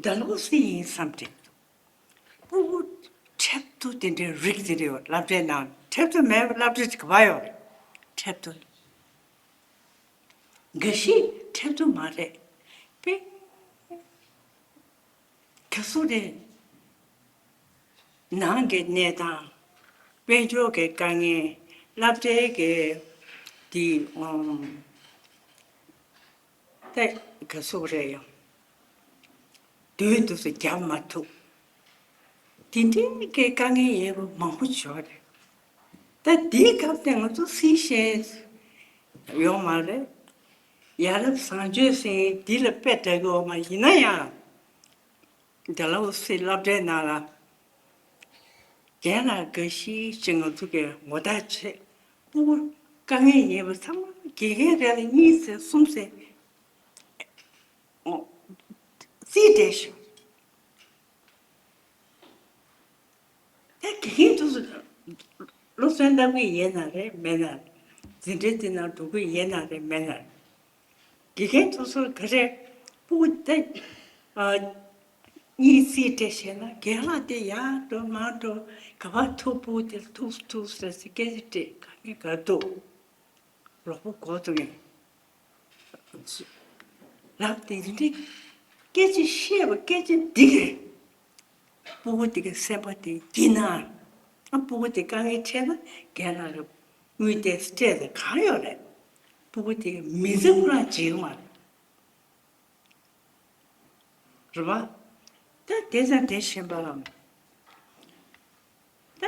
ཟླ་ལོག་སི་ཡིན་བསམ་དེ། སྤུ་གུ་ཁྲེག་ཏུ་དེ་འདྲའི་རིགས་དེ་འདྲའི་སློབ་གྲྭའི་ནང་ འཁྲབ་སྟོན་མེད་པའི་སློབ་གྲྭ་ག་པར་ཡོད་རེད། འཁྲབ་སྟོན། འགའ་ཞིག་འཁྲབ་སྟོན་མ་རེད། དཔེ། ག་སུ་རེད། ནང་གི་གནས་སྟངས། དཔལ་འབྱོར་གྱི་དཀའ་ངལ། སློབ་གྲྭའི་གི་དེ། ཨམ། ད་ག་སུ་རེད་ཡང་། དུས་དུས་སུ་རྒྱབ་མ་ཐུབ། དེ་འདྲའི་གི་དཀའ་ངལ་ཡོད་པ་མང་པོ་ཡོད་རེད། ད་དེའི་སྐབས་དེ་ང་ཚོ་སེམས་ཤེས་ཡོད་མ་རེད། ཡ་རབས་བཟང་སྤྱོད་ཟེར་འདི་ལ་དཔེ་འདྲ་གི་ཡོད་མ་ཡིན་ན་ཡང་། ཌལ་ཧོ་སི་སློབ་གྲྭའི་ནང་ལ། རྒན་ལགས་འགའ་ཞིག་ཅིག་ང་ཚོ་གི་ངོ་རྟགས་བྱེད། སྤུ་གུ་དཀའ་ངལ་ཡོད་པ་ཚང་མ་དགེ་རྒན་རེ་ལ་གཉིས་ཟེར་གསུམ་ཟེར། ཨོ། རྩིས་སྤྲད་ཤོག་ད་དགེ་རྒན་དེ་ཚོ་སློབ་ཚན་བསླབ་ཀྱི་ཡོད་ན་རེད་མེད་ན་རེད། འཛིན་གྲྭའི་སྟེང་ན་འགྲོ་གི་ཡོད་ན་རེད་མེད་ན་རེད། དགེ་རྒན་དེ་ཚོར་ག་རེ། སྤུ་གུ་ད། ཨ། གཉིས་རྩིས་སྤྲད་བྱས་ན་རྒན་ལགས་དེ་ཡར་འགྲོ་མར་འགྲོ་ག་པར་ཐུག་སྤུ་གུ་དེ་ལ་ཐུག་ཐུག་ཟེར་ཟེར་སྐད་ཆ་དྲིས། ག་ངས་ག་འདུག་རོགས་པ་གོ་ཐུབ་ཡིན། ལབ་དེ་རིན་འདྲི། སྐད་ཆ་བཤད་པ་སྐད་ཆ་འདི་གས། སྤུ་གུ་དེ་གའི་སེམས་པ་དེ་སྐྱིད་ན། ཨ། སྤུ་གུ་དེ་དཀའ་ངལ་འཕྲད་ན་རྒན་ལགས་ལ་དངུལ་ཏོག་ཙམ་སྤྲད་དེ་གང་ཡོད་རེད། སྤུ་གུ་དེ་མི་ཚེ་ཁོ་རང་བརྗེད་ཀྱི་མ་རེད། རེད་བ། ད་དེ་ཙམ་དེ་བཞིན་པ། ད་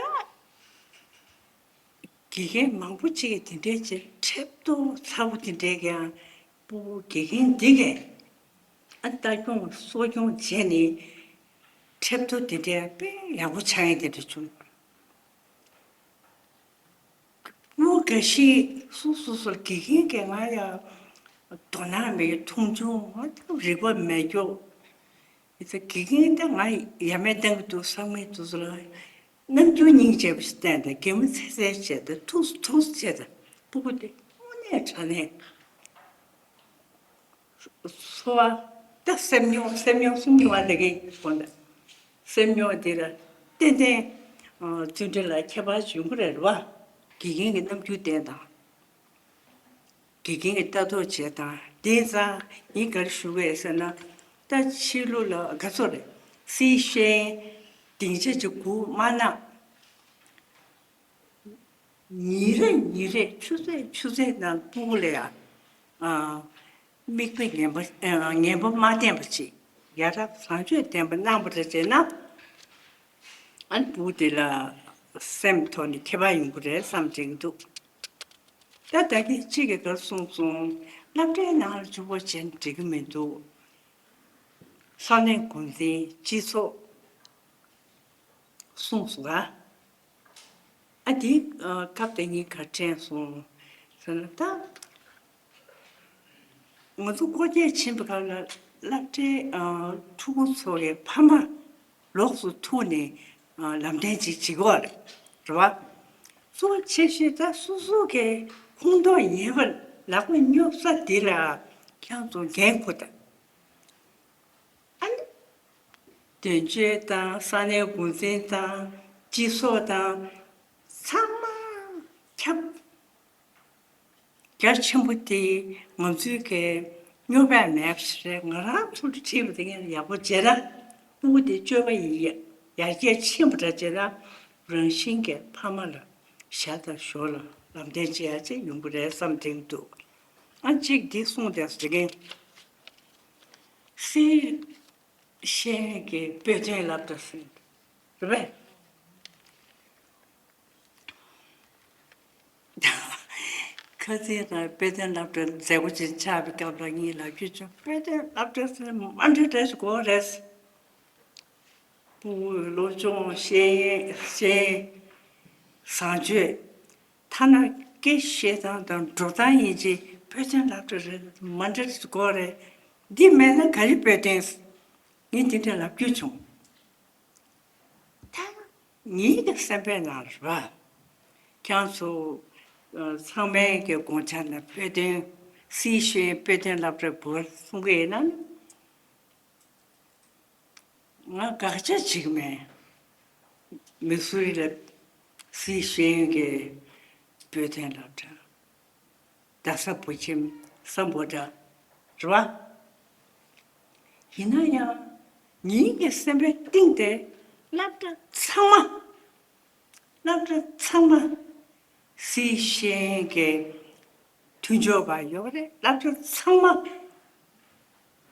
དགེ་རྒན་མང་པོ་ཅིག་གིས་དེ་འདྲའི་ཅིག་འཁྲབ་སྟོན་ཚ་པོ་དེ་འདྲའི་ཀྱང་སྤུ་གུ་དགེ་རྒན་འདི་གས། ཨ། ལྟ་སྐྱོང་གསོ་སྐྱོང་བྱས་ནས་འཁྲབ་སྟོན་དེ་འདྲའི་དཔེ་ཡག་པོ་ཆགས་ཡས་དེ་འདྲ་བྱུང་། སྤུ་གུ་འགའ་ཞིག་སོ་སོ་སོར་དགེ་རྒན་གྱིས་ང་ཡང་དོ་སྣང་མེད། མཐོང་ཆུང་། ང་རིག་པ་མེད་རྒྱུ། ཡིན་ཙང་དགེ་རྒན་ད་ང་ཡ་མེད་བཏང་གི་འདུག་བསམ་མཁན་དེ་ཚོ་ལ་རྣམ་འགྱུར་སྙིང་རྗེ་པོ་ཞིག་བསྟན་ཏེ་གད་མོ་ཚད་ཚད་བྱས་ཏེ་ཐུགས་སུ་ཐུགས་སུ་བྱས་ཏེ། སྤུ་གུ་དེ་དངོས་གནས་དྲང་གནས། འཚོ་བ་ད་སེམས་མྱོང་། སེམས་མྱོང་གསུང་གི་བ་ལས་ཀའི་དགོངས་དག་སེམས་མྱོང་འདི་ལ་ཏན་ཏན། ཨ། བརྩོན་འགྲུས་ལ་ཁྱད་པར་ཡོང་གི་རེད་བ། དགེ་རྒན་གྱི་རྣམ་འགྱུར་བསྟན་དང་། དགེ་རྒན་གྱི་ལྟ་རྟོག་བྱེད་དང་། དེང་སང་ངས་ག་རེ་ཞུ་གི་ཡོད་ཟེར་ན། ད་ཕྱི་ལོགས་ལ་ག་ཚོད་རེད། སི་ཤེས་སྡིངས་ཆ་གཅིག་སྒུག་མ་གནང་། ཉིན་རེ་ཉིན་རེ་ཆུ་ཚོད་ཆུ་ཚོད་ནང་སྤུ་གུ་ལ་ཡ། ཨ། མིག་དཔེ་ངན་པ། ཨ། ངན་པ་མ་བསྟན་པ་ཅིག་ཡ་རབས་བཟང་སྤྱོད་ལྡན་པ་གནང་བ་རེད་ཅེ་ན། ཨ་ནི་སྤུ་གུ་དེ་ལ་སེམས་ཐོག་ནས་ཁྱད་པར་ཡོང་གི་རེད་བསམ་དྲན་གྱི་འདུག་ད་ད་གིན་གཅིག་གིས་ག་རེ་གསུངས་སོང་། སློབ་གྲྭའི་ནང་ལ་འཇུག་པ་བྱས་ན་འགྲིག་གི་མི་འདུག་ས་གནས་འགོ་འཛིན། སྤྱི་ཚོགས། གསུངས་སོང་ང་། ཨ། དེའི་སྐབས་དེ་ངས་ག་རེ་དྲན་སོང་ཟེར་ན། ད་ང་ཚོ་སྐོར་སྐྱོད་ཕྱིན་པའི་སྐབས་ལ་སློབ་གྲྭའི། ཨ། ཕྲུ་གུ་ཚོ་གི་ཕ་མ་ལོགས་སུ་ཐུག་ནས། ཨ། ལམ་སྟོན་ཅིག་བྱེད་ཀྱི་ཡོད་རེད། རེད་བ། གཙོ་ཆེ་ཤོས་ད་སོ་སོ་གི་ཁོངས་གཏོགས་ཡིན་པ་ལག་པ་སྙོབ་ས་འདི་ལ་ཁྱེད་རང་ཚོ་འགན་འཁུར་དང་། ཨ་ནི། དོན་གཅོད་དང་ས་གནས་འགོ་འཛིན་དང་སྤྱི་ཚོགས་དང་ཚང་མ་ཁྱབ། རྒྱ་ཆེན་པོ་དེ་ང་ཚོའི་གི་སྙོབ་ཡ་མེད་པ་ཞིག་རེད། ང་རང་ཚོ་ལ་ཁྲིད་པ་དེ་ཡག་པོ་བྱས་ན། སྤུ་གུ་དེ་སྤྱོད་པ་ཡི་ཡར་རྒྱས་ཕྱིན་པ་འདྲ་བྱས་ན། རང་བཞིན་གྱིས་ཕ་མ་ལ་ཞར་དང་ཞོར་ལ་ལམ་སྟོན་བྱེད་ཡ་ཅིག་ཡོང་གི་རེད་བསམ་དྲན་འདུག་ཨ། གཅིག་འདི་གསུངས་བསྡད་སོང་། དེ་གིན། སི་ཤེས་ཀྱི་དཔེ་སྟོན་སློབ་གྲྭ་ཟེར། རེད་པས། ཁ་སང་ང་དཔེ་སྟོན་སློབ་གྲྭ་མཛད་སྒོ་ཅིག་ཆགས་པའི་སྐབས་ལ་ངས་ལབ་རྒྱུ་བྱུང་། དཔེ་སྟོན་སློབ་གྲྭ་ཟེར་མ་འདྲ་འདྲ་ཞིག་དགོས་རེད། སྤུ་གུའི་སློབ་སྦྱོང་། ཤེས་ཡོན། ཤེས་ཡོན། བཟང་སྤྱོད། ཐ་ན་སྐད་བཤད་སྟངས་དང་འགྲོ་སྟངས་ཡིན་གཅིག་དཔེ་སྟོན་སློབ་གྲྭ་རེད། མ་འདྲ་ཞིག་དགོས་རེད། འདི་མེད་ན་ག་རེ་དཔེ་སྟོན། ངས་དེ་འདྲ་ལབ་རྒྱུ་བྱུང་། ད་ངེད་ཀྱི་སེམས་པའི་ནང་ལ་རེད་པ། ཁྱེད་ཚོ། ཨ། ཚང་མའི་གི་དགོངས་འཆར་ནང་དཔེ་སྟོན། སི་ཤེས་དཔེ་སྟོན་སློབ་གྲྭ་དགོས་གསུང་གི་ཡིན་ན། ང་དགག་བྱ་བྱེད་ཀྱི་མེད། མི་སུ་རི་ལ་ སྲིད་ཤེས་ཡོན་གྱི་བོད་དོན་སློབ་གྲྭ། རྡ་ས་བོད་ཁྱིམ་སམ་བྷོ་ཊ་རེད་བ། ཡིན་ན་ཡང་ངེད་ཀྱི་སེམས་པའི་གཏིང་དེ་སློབ་གྲྭ་ཚང་མ། སློབ་གྲྭ་ཚང་མ་སྲིད་ཤེས་ཡོན་གྱི་མཐུན་ཕྱོགས་པ་ཡོད་རེད། སློབ་གྲྭ་ཚང་མ་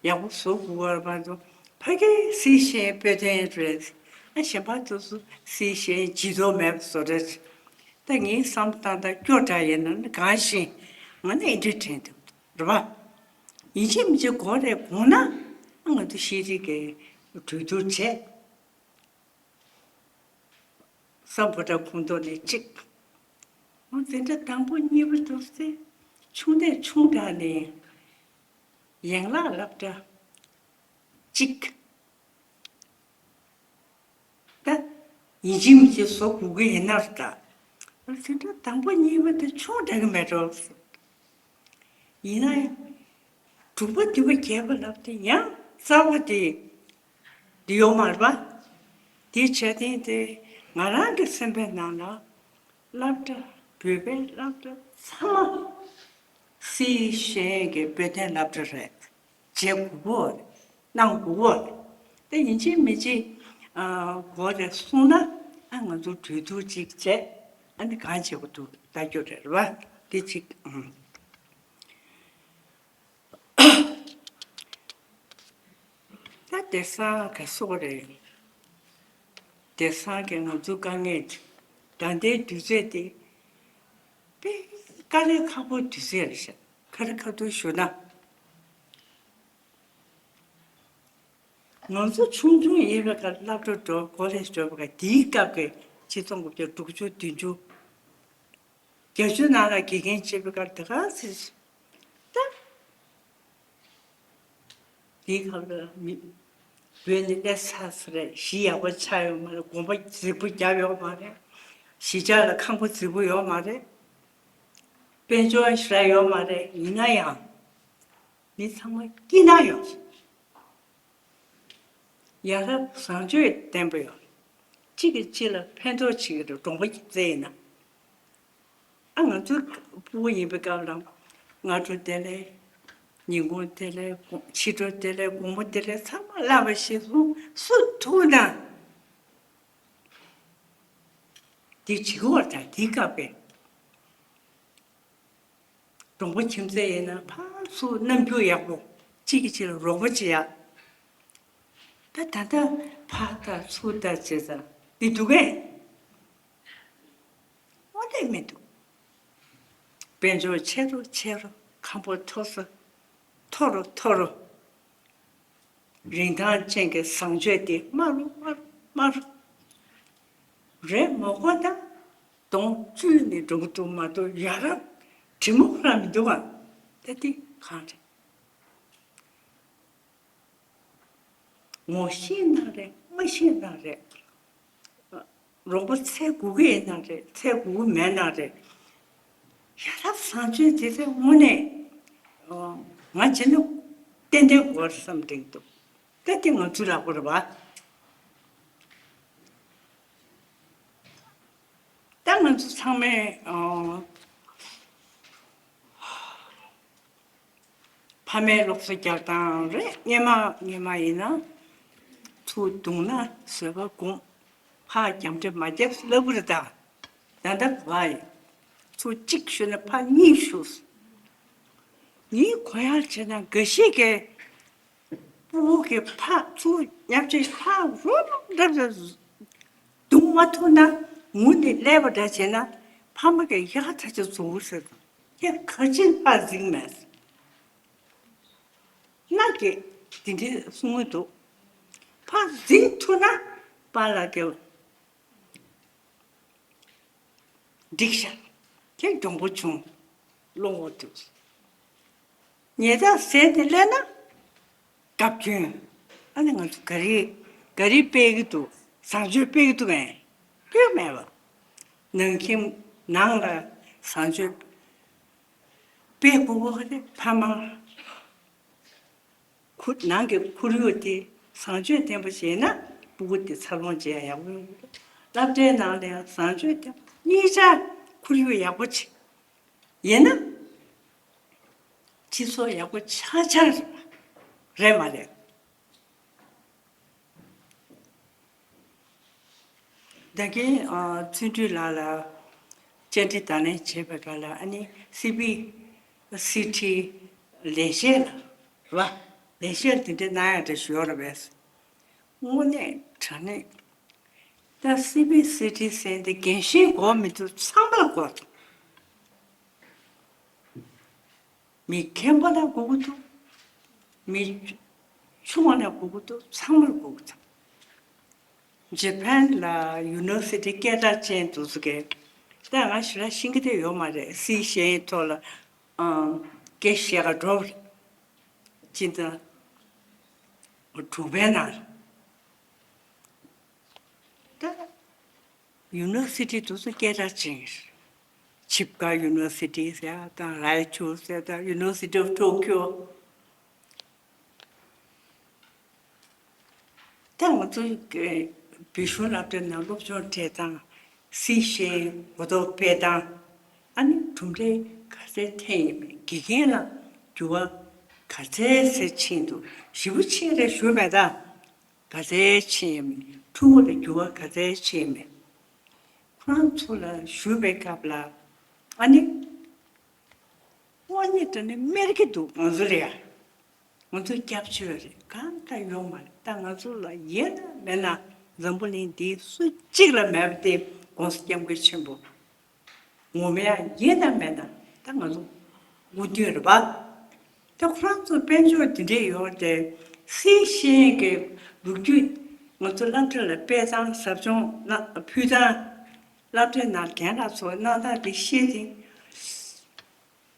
ཡག་པོ་བཟོ་དགོས་པ་མ་གཏོགས་ཕ་གིའི་སྲིད་ཤེས་ཡོན་བོད་དོན་རེད། ཨ་གཞན་པ་དེ་ཚོ་སྲིད་ཤེས་ཡོན་ལྗིད་ཐོག་མེད་པ་བཟོ་འདྲ་ཅིག་ད་ངའི་བསམ་སྟངས་དང་སྐྱོ་དྲགས་ཡིན་ན་ནི་གང་ཞིག་ང་ནི་ཨེ་འདྲ་དྲན་འདུག་རེད་བ། ཡིན་གཅིག་མིན་གཅིག་གོ་རེ་དགོངས་ན་ཨ་ང་ཚོ་ཤེས་རིག་གི་གྲོས་བསྡུར་བྱས། སམ་བྷོ་ཊ་ཁོངས་གཏོགས་ནས་གཅིག་འོ་དེ་འདྲ་དང་པོ་གཉིས་པ་འདུག་སྟེ། ཆུང་ནས་ཆུང་དྲགས་ནས་ཡན་ལག་སློབ་གྲྭ་གཅིག་ད་ཡིན་གཅིག་མིན་གཅིག་བཟོ་དགོས་ཀྱི་ཡིན་ན་ད། འོ་དེ་འདྲ་དང་པོ་གཉིས་པ་དེ་ཆུང་དྲགས་ཀྱི་མེད་འགྲོ། ཡིན་ན་ཡང་། དྲུག་པ་བདུན་པ་བརྒྱད་པ་ལབ་དེ་ཡང་རྩ་བ་དེ་འདི་ཡོད་མ་རེད་པ། དེ་བྱས་ཏེ་དེ་ང་རང་གི་སེམས་པའི་ནང་ལ་སློབ་གྲྭ་བོད་པའི་སློབ་གྲྭ་ཚང་མ་སྲིད་ཤེས་ཡོན་གྱི་བོད་དོན་སློབ་གྲྭ་རེད། བྱེད་དགོས་ཀྱི་ཡོད་རེད། གནང་དགོས་ཀྱི་ཡོད་རེད། དེ་ཡིན་གཅིག་མིན་གཅིག་ཨ་གོ་རེ་གསུངས་ན་ཨ་ང་ཚོ་གྲོས་བསྡུར་ཅིག་བྱས་ཨ་ནི་གང་བྱེད་དགོས་འདུག་ལྟ་རྒྱུ་རེད་རེད་པ། དེ་གཅིག་ཨང་། ད་དེང་སང་ག་སོགས་རེད། དེང་སང་གི་ང་ཚོ་དཀའ་ངལ་ད་ལྟའི་དུས་ཚོད་དེ་དཔེ་དཀའ་ལས་ཁག་པོ་དུས་ཚོད་རེད་ཤག་ག་རེ་ཁ་ཐུག་ཞུ་ན། ང་ཚོ་ཆུང་ཆུང་ཡིན་པའི་སྐབས་སློབ་གྲྭ་འགྲོ་ཀོ་ལེཇ་འགྲོ་བའི་སྐབས་དེའི་སྐབས་ཀྱི་ཆིག་སྟོང་དགུ་བརྒྱ་དྲུག་ཅུ་བདུན་ཅུ། བརྒྱད་ཅུ་ནང་ལ་དགེ་རྒན་བྱེད་པའི་སྐབས་དེ་ག་ཚོད་ད། དེའི་སྐབས་ལ་མི་བོད་ནས་སླེབས་ཚར་ཚར་རེད། གཞི་ཡག་པོ་ཆགས་ཡོད་མ་རེད། དགོན་པ་རྫིག་པོ་བརྒྱབ་ཡོད་མ་རེད། གཞིས་ཆགས་ལ་ཁང་པ་རྫིག་པོ་ཡོད་མ་རེད། དཔལ་འབྱོར་ཞེ་དྲག་ཡོད་མ་རེད། ཡིན་ན་ཡང་མི་ཚང་མ་སྐྱིད་སྣང་ཡོད། ཡ་རབས་བཟང་སྤྱོད་ལྡན་པ་ཡོད། གཅིག་གིས་གཅིག་ལ་ཕན་ཐོགས་བྱེད་ཀྱི་འདུག་གྲོང་པ་ཁྱིམ་མཚེས་ཡིན་ན། ཨ་ང་ཚོ་ཕྲུ་གུ་ཡིན་པའི་སྐབས་ལ་སྔ་དྲོ་བདེ་ལེགས། ཉིན་གུང་བདེ་ལེགས། དགོང་ཕྱི་དྲོ་བདེ་ལེགས། དགོང་མོ་བདེ་ལེགས་ཚང་མ་བསླབ་པ་ཤེས་སོང་། སུ་ཐུག་ན་དེ་བྱེད་ཀྱི་ཡོད་རེད། ད་དེའི་སྐབས་པས། གྲོང་པ་ཁྱིམ་མཚེས་ཡིན་ན་ཕར་ཚུར་རྣམ་འགྱུར་ཡག་པོ། གཅིག་གིས་གཅིག་ལ་རོགས་པ་བྱེད་ཡག་ད་ད་ལྟ་ཕར་ལྟ་ཚུར་ལྟ་བྱེད་ས་འདི་འདུག་གས། དངོས་གནས་མི་འདུག་དཔལ་འབྱོར་ཆེ་རུ་ཆེ་རུ། ཁང་པ་མཐོ་ས་མཐོ་རུ་མཐོ་རུ། རིན་ཐང་ཅན་གྱི་བཟང་སྤྱོད་དེ་དམའ་རུ་དམའ་རུ་དམའ་རུ། རེད་མོ་གོ་ད། གདོང་བཅུད་ནས་འགྲོ་གི་འདུག་མ་གཏོགས་ཡ་རབས་དྲི་མ་ཁོ་རང་མི་འདུག་ག་ད་དེ་གང་རེད། ངོ་ཤེས་ན་རེད། མ་ཤེས་ན་རེད། རོགས་པ་འཚོལ་དགོས་ཀྱི་ཡིན་ན་རེད། འཚོལ་དགོས་ཀྱི་མེད་ན་རེད། ཡ་རབས་བཟང་སྤྱོད་དེ་ཚོ་དངོས་གནས་ང་བྱས་ན་ཏན་ཏན་དགོས་རེད་བསམ་དྲན་འདུག་ད་དེ་ང་ཚོའི་ལག་པ་རེད་པ། ད་ང་ཚོ་ཚང་མས་ཨ། ཕ་མའི་སློབ་གསོ་རྒྱག་སྟངས་རེད། སྔོན་མ་སྔོན་མ་ཡིན་ན་ཚུར་བརྡུངས་ན་བཟོད་པ་སྒོམ། ཕར་རྒྱབ་འདྲེ་མ་རྒྱབ་ལབ་ཀྱི་རེད་ད། ད་ལྟ་བ་ཡིན། ཚུར་གཅིག་གཞུ་ན་ཕར་གཉིས་གཞུ། ངའི་གོ་ཡག་བྱས་ན་འགའ་ཞིག་གིས་ཕྲུ་གུ་གི་ཕར་ཚུར་ཉབ་ཆ་ཕར་རོ་འདྲ་འདྲ་བརྡུང་མ་ཐུབ་ན་ངུ་ནས་ཀླད་པ་འདྲ་བྱས་ན་ཕ་མ་གིས་ཡག་ཐག་ཆོད་བཟོ་གི་ཟེར། ཁྱེད་ག་ཅིར་ཕར་འཛིང་མེད། ནག་གིས་དེ་འདྲའི་གསུང་གི་འདུག་ཕར་འཛིང་ཐུབ་ན་པཱ་ལགས་ཀྱི་འགྲིག་ཤག་ཁྱེད་གྱོང་པོ་བྱུང་། བློ་ངོ་ཐུག་ཉེས་རྡུང་ཟས་དེ་སླེབས་ན་དགའ་སྐྱོན། ཨ་ནི་ང་ཚོ་ག་རེ་ག་རེ་སྤེལ་གི་འདུག་བཟང་སྤྱོད་སྤེལ་གི་འདུག་གས། སྤེལ་མེད་པ། ནང་ཁྱིམ་ནང་ལ་བཟང་སྤྱོད་སྤེལ་དགོས་པ་རེད། ཕ་མ་ཁུ་ནང་གི་ཁོར་ཡུག་དེ་བཟང་སྤྱོད་ལྡན་པ་བྱས་ན་སྤུ་གུ་དེ་འཚར་ལོངས་བྱེད་ཡག་ཡག་པོ་ཡོང་གི་འདུག་སློབ་གྲྭའི་ནང་ལ་ཡང་བཟང་སྤྱོད་ཀྱང་གཉིས་ཆ་ཁོར་ཡུག་ཡག་པོ་ཅིག་ཡིན་ན། སྤྱི་ཚོགས་ཡག་པོ་ཆགས་ཆགས་རེད་མ་རེད། ད་གིན་ཨ་བརྩོན་འགྲུས་ལགས་ལ་བཅར་འདྲི་དང་ལེན་བྱས་པའི་སྐབས་ལ། ཨ་ནི་སི་བི་སི་ཊི་ལས་བྱེད་ལ་རེད་པ། ལས་བྱེད་དེ་འདྲ་གནང་ཡག་འདྲ་ཞུ་ཡོད་རེད་པས། དངོས་གནས་དྲང་གནས། ད་སི་བི་སི་ཊི་ཟེར་འདི་རྒན་གཞོན་དགོས་མི་འདུག་ཚང་མར་དགོས་འདུག་མི་མཁན་པོ་ལ་དགོས་ཀྱི་འདུག་མི་ཆུང་བ་ལ་དགོས་ཀྱི་འདུག་ཚང་མར་དགོས་ཀྱི་འདུག་ཇེ་པན་ལ་ཡུ་ནི་ཝར་སི་ཊི་སྐད་གྲགས་ཅན་འདུག་ཟེར་གི། ད་ང་ཞེ་དྲག་ཤེས་ཀྱི་དེ་ཡོད་མ་རེད། སི་ཤེས་ཐོག་ལ་ཨང་སྐད་བཤད་ག་འགྲོ་བ་རེད། སྤྱི་ཟླ་དྲུག་པའི་ནང་ལ། ད་ཡུ་ནི་ཝར་སི་ཊི་དེ་ཚོ་སྐད་གྲགས་ཅན་རེད། ཆིབ་ཀ་ཡུ་ནི་ཝར་སི་ཊི་ཟེར་ཡ་དང་རའི་ཆུ་ཟེར་ཡ་དང་ཡུ་ནི་ཝར་སི་ཊི་ཨོཕ་ཊོ་ཀིའོ། ད་ང་ཚོ་བོད་གཞུང་སློབ་གྲྭའི་ནང་སློབ་སྦྱོང་སྤྲད་སྟངས། སི་ཤེས་གོ་རྟོགས་སྤེལ་སྟངས། ཨ་ནི་གྲུབ་འབྲས་ག་ཚད་ཐོན་ཡོད་མེད། དགེ་རྒན་ལ་འགྱུར་བ་ག་ཚད་ཚད་ཕྱིན་འདུག་ཞེ་པོ་ཕྱིན་རེད་ཞུ་མེད་ད། ག་ཚད་ཕྱིན་ཡོད་མེད། ཕྲུ་གུ་ལ་འགྱུར་བ་ག་ཚད་ཕྱིན་ཡོད་མེད། ཁོ་རང་ཚོ་ལ་ཞུ་བའི་སྐབས་ལ། ཨ་ནི་དངོས་གནས་དྲང་གནས་སྨད་ཀྱི་འདུག་ང་ཚོ་ལ་ཡ། ང་ཚོ་སྐྱབས་བཅོལ་རེད། གང་ག་ཡོད་མ་རེད། ད་ང་ཚོ་ལ་ཡིན་ན་མིན་ན་འཛམ་བུ་གླིང་འདིའི་སུ་གཅིག་ལ་མེད་པ་དེ་༸གོང་ས་༸སྐྱབས་མགོན་ཆེན་པོ། ངོ་མ་ཡིན་ན་མིན་ན་ད་ང་ཚོ་དགོས་དོན་རེད་པ། ད་ཁོ་རང་ཚོ་དཔལ་འབྱོར་དེ་འདྲས་ཡོད་དེ། སི་ཤེས་ཀྱི་ལོ་རྒྱུས་ང་ཚོ་སློབ་གྲྭ་ལ་སྤེལ་སྟངས་ཟབ་སྦྱོང་གནང་ཕུལ་སྟངས། སློབ་གྲྭའི་ནང་རྒན་ལགས་ཚོ་གནང་སྟངས་དེ་ཤེས་ཏེ།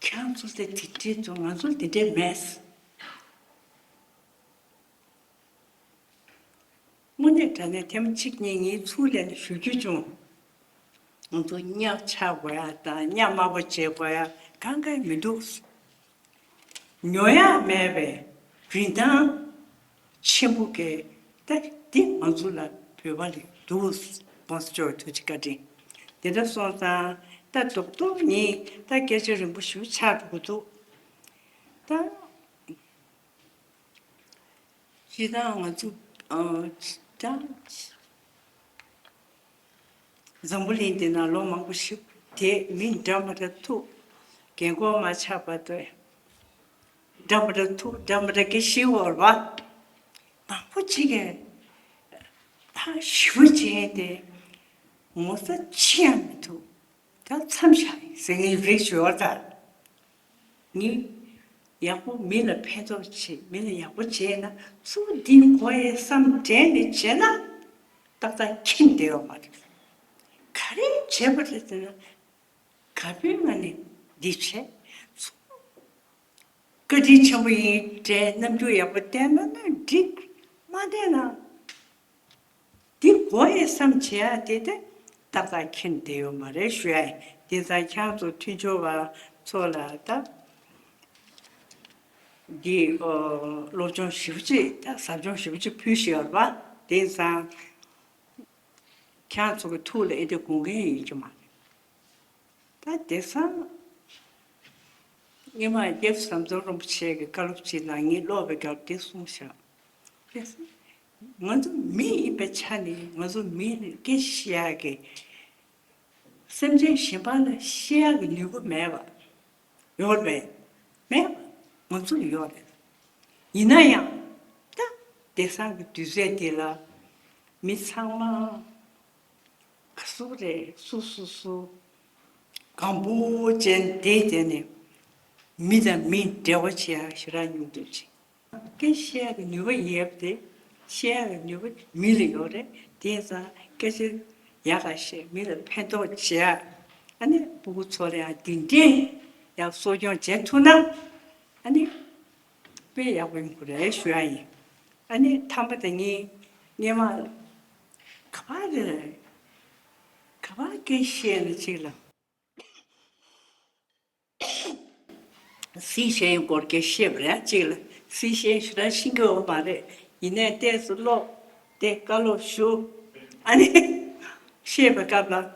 ཁྱེད་རང་ཚོ་དེ་དེ་འདྲས་འདུག་ང་ཚོ་དེ་འདྲས་མེད། དངོས་གནས་དྲང་གནས་ཐེངས་མ་གཅིག་གཉིས་ངས་ཚུར་ལན་ཞུ་རྒྱུ་བྱུང་། ང་ཚོ་གཉའ་ཆག་དགོས་ཡ་དང་གཉའ་དམར་པོ་བྱེད་དགོས་ཡ་གང་ག་མི་འདུག་ཉོ་ཡ་མེད་པའི་རིན་ཐང་ཆེན་པོ་གི་ད་འདི་ང་ཚོ་ལ་བོད་པ་ལ་འདུག ༸གོང་ས་མཆོག་ཐུགས་རྗེ་བཀའ་དྲིན། དེ་འདྲ་སོང་ཙང་ད་རྡོག་རྡོག་ཉིད་ད་སྐད་ཆ་རིང་པོ་ཞིག་ཆགས་འགྲོ་གི་འདུག་ད། སྤྱིར་བཏང་ང་ཚོ་ཨ་ད་འཛམ་བུ་གླིང་འདི་ན་ལོ་མང་པོ་ཞིག་བསྡད། མི་འདྲ་མི་འདྲ་ཐུག་རྒན་གོག་མ་ཆགས་བར་དུ་འདྲ་མི་འདྲ་ཐུག་འདྲ་མི་འདྲ་སྐད་བཤད་ཡོད་རེད་པ། མང་པོ་ཅིག་གིས་ད་ཞི་བ་ཅན་དེ་ངོ་ཚ་ཅི་ཡང་མི་འདུག་ད་མཚམས་བཞག་ཡིན་ཟེར་མཁན་རེད་ཞུ་བ་ད། ངས་ཡག་པོ་མི་ལ་ཕན་ཐོགས་བྱེད། མི་ལ་ཡག་པོ་བྱས་ན་ཚུར་འདི་དགོས་ཡས་བསམ་དྲན་ནས་བྱས་ན་ཏག་ཏག་ཁྱིམ་བདེ་བ་མ་རེད། ག་རེ་བྱས་པ་རེད་ཟེར་ན་ག་པའི་ངང་ནས་འདི་བྱས། ཚུར་བཀའ་དྲིན་ཆེན་པོ་ཡིན་དྲན། རྣམ་འགྱུར་ཡག་པོ་བསྟན་ན་ན་འགྲིག་མ་བསྟན་ན། འདི་དགོས་ཡས་བསམ་བྱས་ཡ་དེ་དེ་ཏག་ཏག་ཁྱེར་བསྡད་ཡོད་མ་རེད་ཞུ་ཡ་ཡིན། དེ་ཙང་ཁྱེད་རང་ཚོ་མཐུན་སྦྱོར་བ་ཚོ་ལ་ད་འདི་ཨོ་སློབ་སྦྱོང་ཞེ་པོ་ཅིག་ད་ཟབ་སྦྱོང་ཞེ་པོ་ཅིག་ཕུལ་བཞིན་ཡོད་རེད་པ། དེ་ཙང་ཁྱེད་རང་ཚོ་གི་ཐུགས་ལ་ཨེ་འདྲ་དགོངས་མཁན་ཡོད་ཀྱི་མ་རེད། ད་དེང་སང་སྔོན་མ་རྒྱལ་བ་ཟམ་གདོང་རིན་པོ་ཆེ་གི་བཀའ་སློབ་ཅིག་ལ་ངས་ཀློག་པའི་སྐབས་དེ་གསུངས་བཞག་དེ་ང་ཚོ་མི་ཡིན་པའི་ཆ་ནས་ང་ཚོ་མི་ལ་སྐད་བཤད་ཡག་གི་སེམས་ཅན་གཞན་པ་ལ་བཤད་ཡག་གི་ནུས་པ་མེད་པ་ཡོད་རེད། མེད་པ་ང་ཚོ་ལ་ཡོད་རེད། ཡིན་ན་ཡང་ད་དེང་སང་གི་དུས་ཚོད་འདི་ལ་མི་ཚང་མ་ག་སུ་རེད། སུ་སུ་སུ་གང་པོ་ཅན་བསྡད་བསྡད་ནས་མི་དང་མི་འབྲེལ་བ་བྱེད་ཡག་ཞེ་དྲག་ཉུང་དུ་ཕྱིན། སྐད་བཤད་ཡག་གི་ནུས་པ་ཡོད་དེ། བཤད་ཡག་གི་ནུས་པ་མི་ལ་ཡོད་རེད། དེ་ཙང་སྐད་ཆ་ཡག་ག་བཤད། མི་ལ་ཕན་ཐོགས་བྱེད་ཡག་ཨ་ནི་སྤུ་གུ་ཚོ་ལ་ཡང་འདི་འདྲས་ཡང་གསོ་སྐྱོང་བྱེད་ཐུབ་ན་ཨ་ནི་དཔེ་ཡག་པོ་ཡིན་དགོས་རེད་ཞུ་ཡག་ཡིན། ཨ་ནི་ཐ་མ་དེ་ངས་སྔོན་མ་ག་པར་རེད། ག་པར་སྐད་བཤད་ན་ཅིག་ལ། སི་ཤེས་སྐོར་སྐད་བཤད་པ་རེད། གཅིག་ལ་སི་ཤེས་ཞེ་དྲག་ཤེས་ཀྱི་ཡོད་མ་རེད། ཡིན་ནའི་ཏོག་ཙམ་ཀློག་སྟེ་བཀའ་སློབ་ཞུ། ཨ་ནི་ བཤད་པའི་སྐབས་ལ།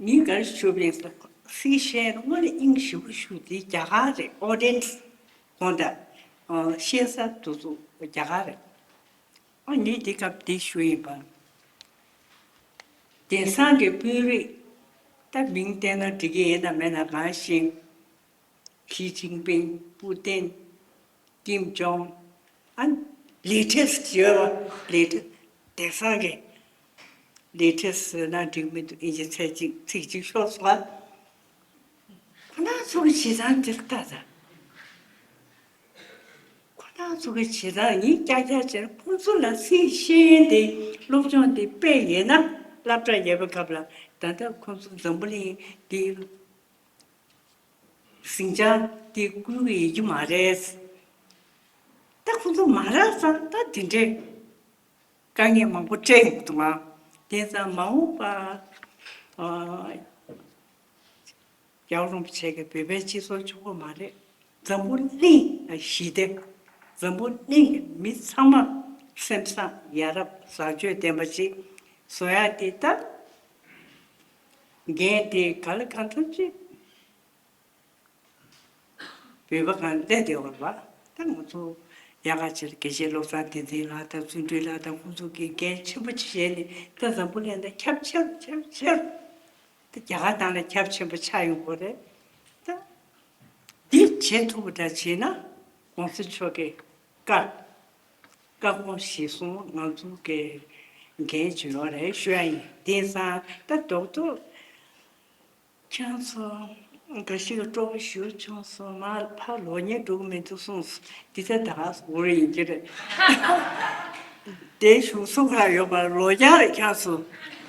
ངས་ག་རེ་ཞུ་བ་ཡིན་ཟེར་ན། སེང་གེ་བཤད་ན་དངོས་གནས་དབྱིངས་ཞེ་པོ་ཞུ་དེ་རྒྱ་གར་རེད། ཨོ་ཌི་ཡེན་སི་དགོངས་དག་བཤད་ས་དེ་ཚོ་རྒྱ་གར་རེད། ཨ་ནི་དེ་སྐབས་དེ་ཞུ་ཡིན་པ། དེང་སང་གི་དཔོན་རིགས་ད་མིང་བསྟན་ན་འགྲིག་གི་ཡིན་ན་མེད་ན་གང་ཤེས། ཞི་ཅིན་ཕིང་། པུ་ཏིན། ཀིམ་ཇོང་། ཨ། ལེ་ཊེ་སི་ཊི་ཡོད་པ། ལེ་ཊེ་སི་ཊི། དེང་སང་གི་ལེ་ཊེ་སི་ཊི་ཟེར་ན་འགྲིག་མི་འདུག་ཨིན་ཇི་ཚིག་གཅིག་ཚིག་གཅིག་ཤོར་སོང་ཨ། ཁོ་རང་ཚོ་གི་བྱེད་སྟངས་དེ་ལྟ་ད། ཁོ་རང་ཚོ་གི་བྱེད་སྟངས་ཡིན་ཀྱག་ཀྱག་བྱས་ན། ཁོང་ཚོ་ལ་སེང་གེ་ཤེས་ཡོན་དེ། སློབ་སྦྱོང་དེ་དཔེ་ཡོད་ན། སློབ་གྲྭ་ཡོད་པའི་སྐབས་ལ་ད་ལྟ་ཁོང་ཚོ་འཛམ་བུ་གླིང་འདི་ཟིང་ཆ་དེ་བསྐུལ་གྱི་ཡོད་ཀྱི་མ་རེད། ད་ཁོང་ཚོ་མ་རག་ཙང་ད་དེ་འདྲའི་དཀའ་ངལ་མང་པོ་འཕྲད་ཡོང་གི་འདུག་ཨ། དེ་ཙང་མ་འོངས་པ། ཨ། རྒྱལ་བ་རིན་པོ་ཆེ་གིས་བོད་པའི་སྤྱི་ཚོགས་གཅིག་པོ་མ་རེད། འཛམ་བུ་གླིང་ལ་ཞི་བདེ། འཛམ་བུ་གླིང་གི་མི་ཚང་མ་སེམས་བཟང་ཡ་རབས་བཟང་སྤྱོད་ལྡན་པ་ཞིག་བཟོ་ཡ་དེ་ད་འགན་དེ་ག་ལ་གང་འཚམ་ཅིག་བོད་པ་གང་སླེབས་བསྡད་ཡོད་རེད་པ། ད་ང་ཚོ་ཡག་ག་ཕྱིར་དགེ་བཤེས་བློ་བཟང་བསྟན་འཛིན་ལགས་དང་བརྩོན་འགྲུས་ལགས་དང་ཁོང་ཚོ་གིས་འགན་ཆེན་པོ་ཅིག་བཞེས་ནས། ད་འཛམ་བུ་གླིང་དང་ཁྱབ་ཆེ་རུ་ཆེ་རུ་ཆེ་རུ། ད་རྒྱ་གར་ནང་ལ་ཁྱབ་ཆེན་པོ་ཆགས་ཡོང་གི་རེད། ད་འདི་བྱེད་ཐུབ་པ་འདྲ་བྱས་ན། ༸གོང་ས་མཆོག་གི་བཀའ། བཀའ་དགོངས་གཞིར་བཟུང་ང་ཚོ་གི་འགན་ཅིག་ཡོད་རེད་ཞུ་ཡ་ཡིན། དེང་སང་ད་རྡོག་རྡོག་ཁྱེད་ཚོ་འགའ་ཞིག་གིས་སྤྲོ་པོ་ཞེ་པོ་བྱུང་སོང་། མར་ཕར་ལོག་ཉན་འགྲོ་གི་མི་འདུག་གསུངས་སོང་། འདི་ཚོ་ད་ག་སུ་རེད་ཡིན་གྱི་རེད། དེ་གཞུང་སུ་ག་ཡོད་པ་ལོ་རྒྱག་རེད། ཁྱེད་ཚོ་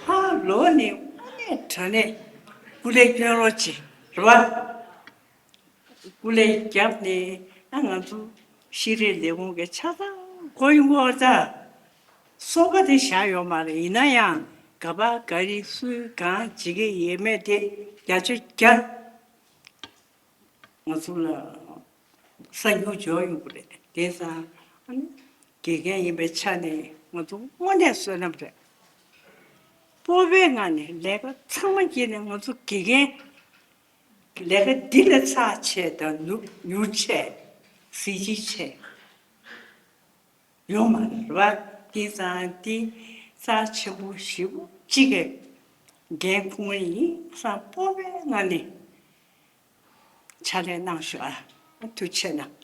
ཕར་ལོག་ནས་དངོས་གནས་དྲང་གནས་སྐུ་ལས་སྐྱོན་རོགས་བྱེད་རེད་པ། སྐུ་ལས་བརྒྱབ་ནས་ཨ་ང་ཚོ་ཤེས་རིག་ལས་ཁུངས་ཀྱི་ཆ་ཚང་སྒོ་ཡོང་གི་ཡོད་རེད་ད། སོ་པ་དེ་བཞག་ཡོད་མ་རེད། ཡིན་ན་ཡང་ག་པར་ག་རེ་སུས་གང་བྱེད་ཀྱི་ཡོད་མེད་དེ་རྒྱབ་སྐྱོར་རྒྱབ། ང་ཚོ་ལ་གསར་འགྱུར་འབྱོར་ཡོང་གི་རེད། དེང་སང་ཨ་ནི་དགེ་རྒན་ཡིན་པའི་ཆ་ནས་ང་ཚོ་དངོས་གནས་བསོད་ནམས་རེད། སྤོབས་པའི་ངང་ནས་ལས་ཀ་ཚང་མ་བརྒྱབ་ནས། ང་ཚོ་དགེ་རྒན་ལས་ཀ་འདི་ལས་ཚགས་ཆེ་དང་ནུ་མྱུར་ཆེ། གཟི་བརྗིད་ཆེ་ཡོད་མ་རེད་པ། དེང་སང་འདི་རྩ་ཆེན་པོ་ཞེ་པོ་ཅིག་གི་འགན་ཁུར་ཡིན་བསམ་སྤོབས་པའི་ངང་ནས་ཕྱག་ལས་གནང་ཤོག་ཨ། ཐུགས་རྗེ་གནང་།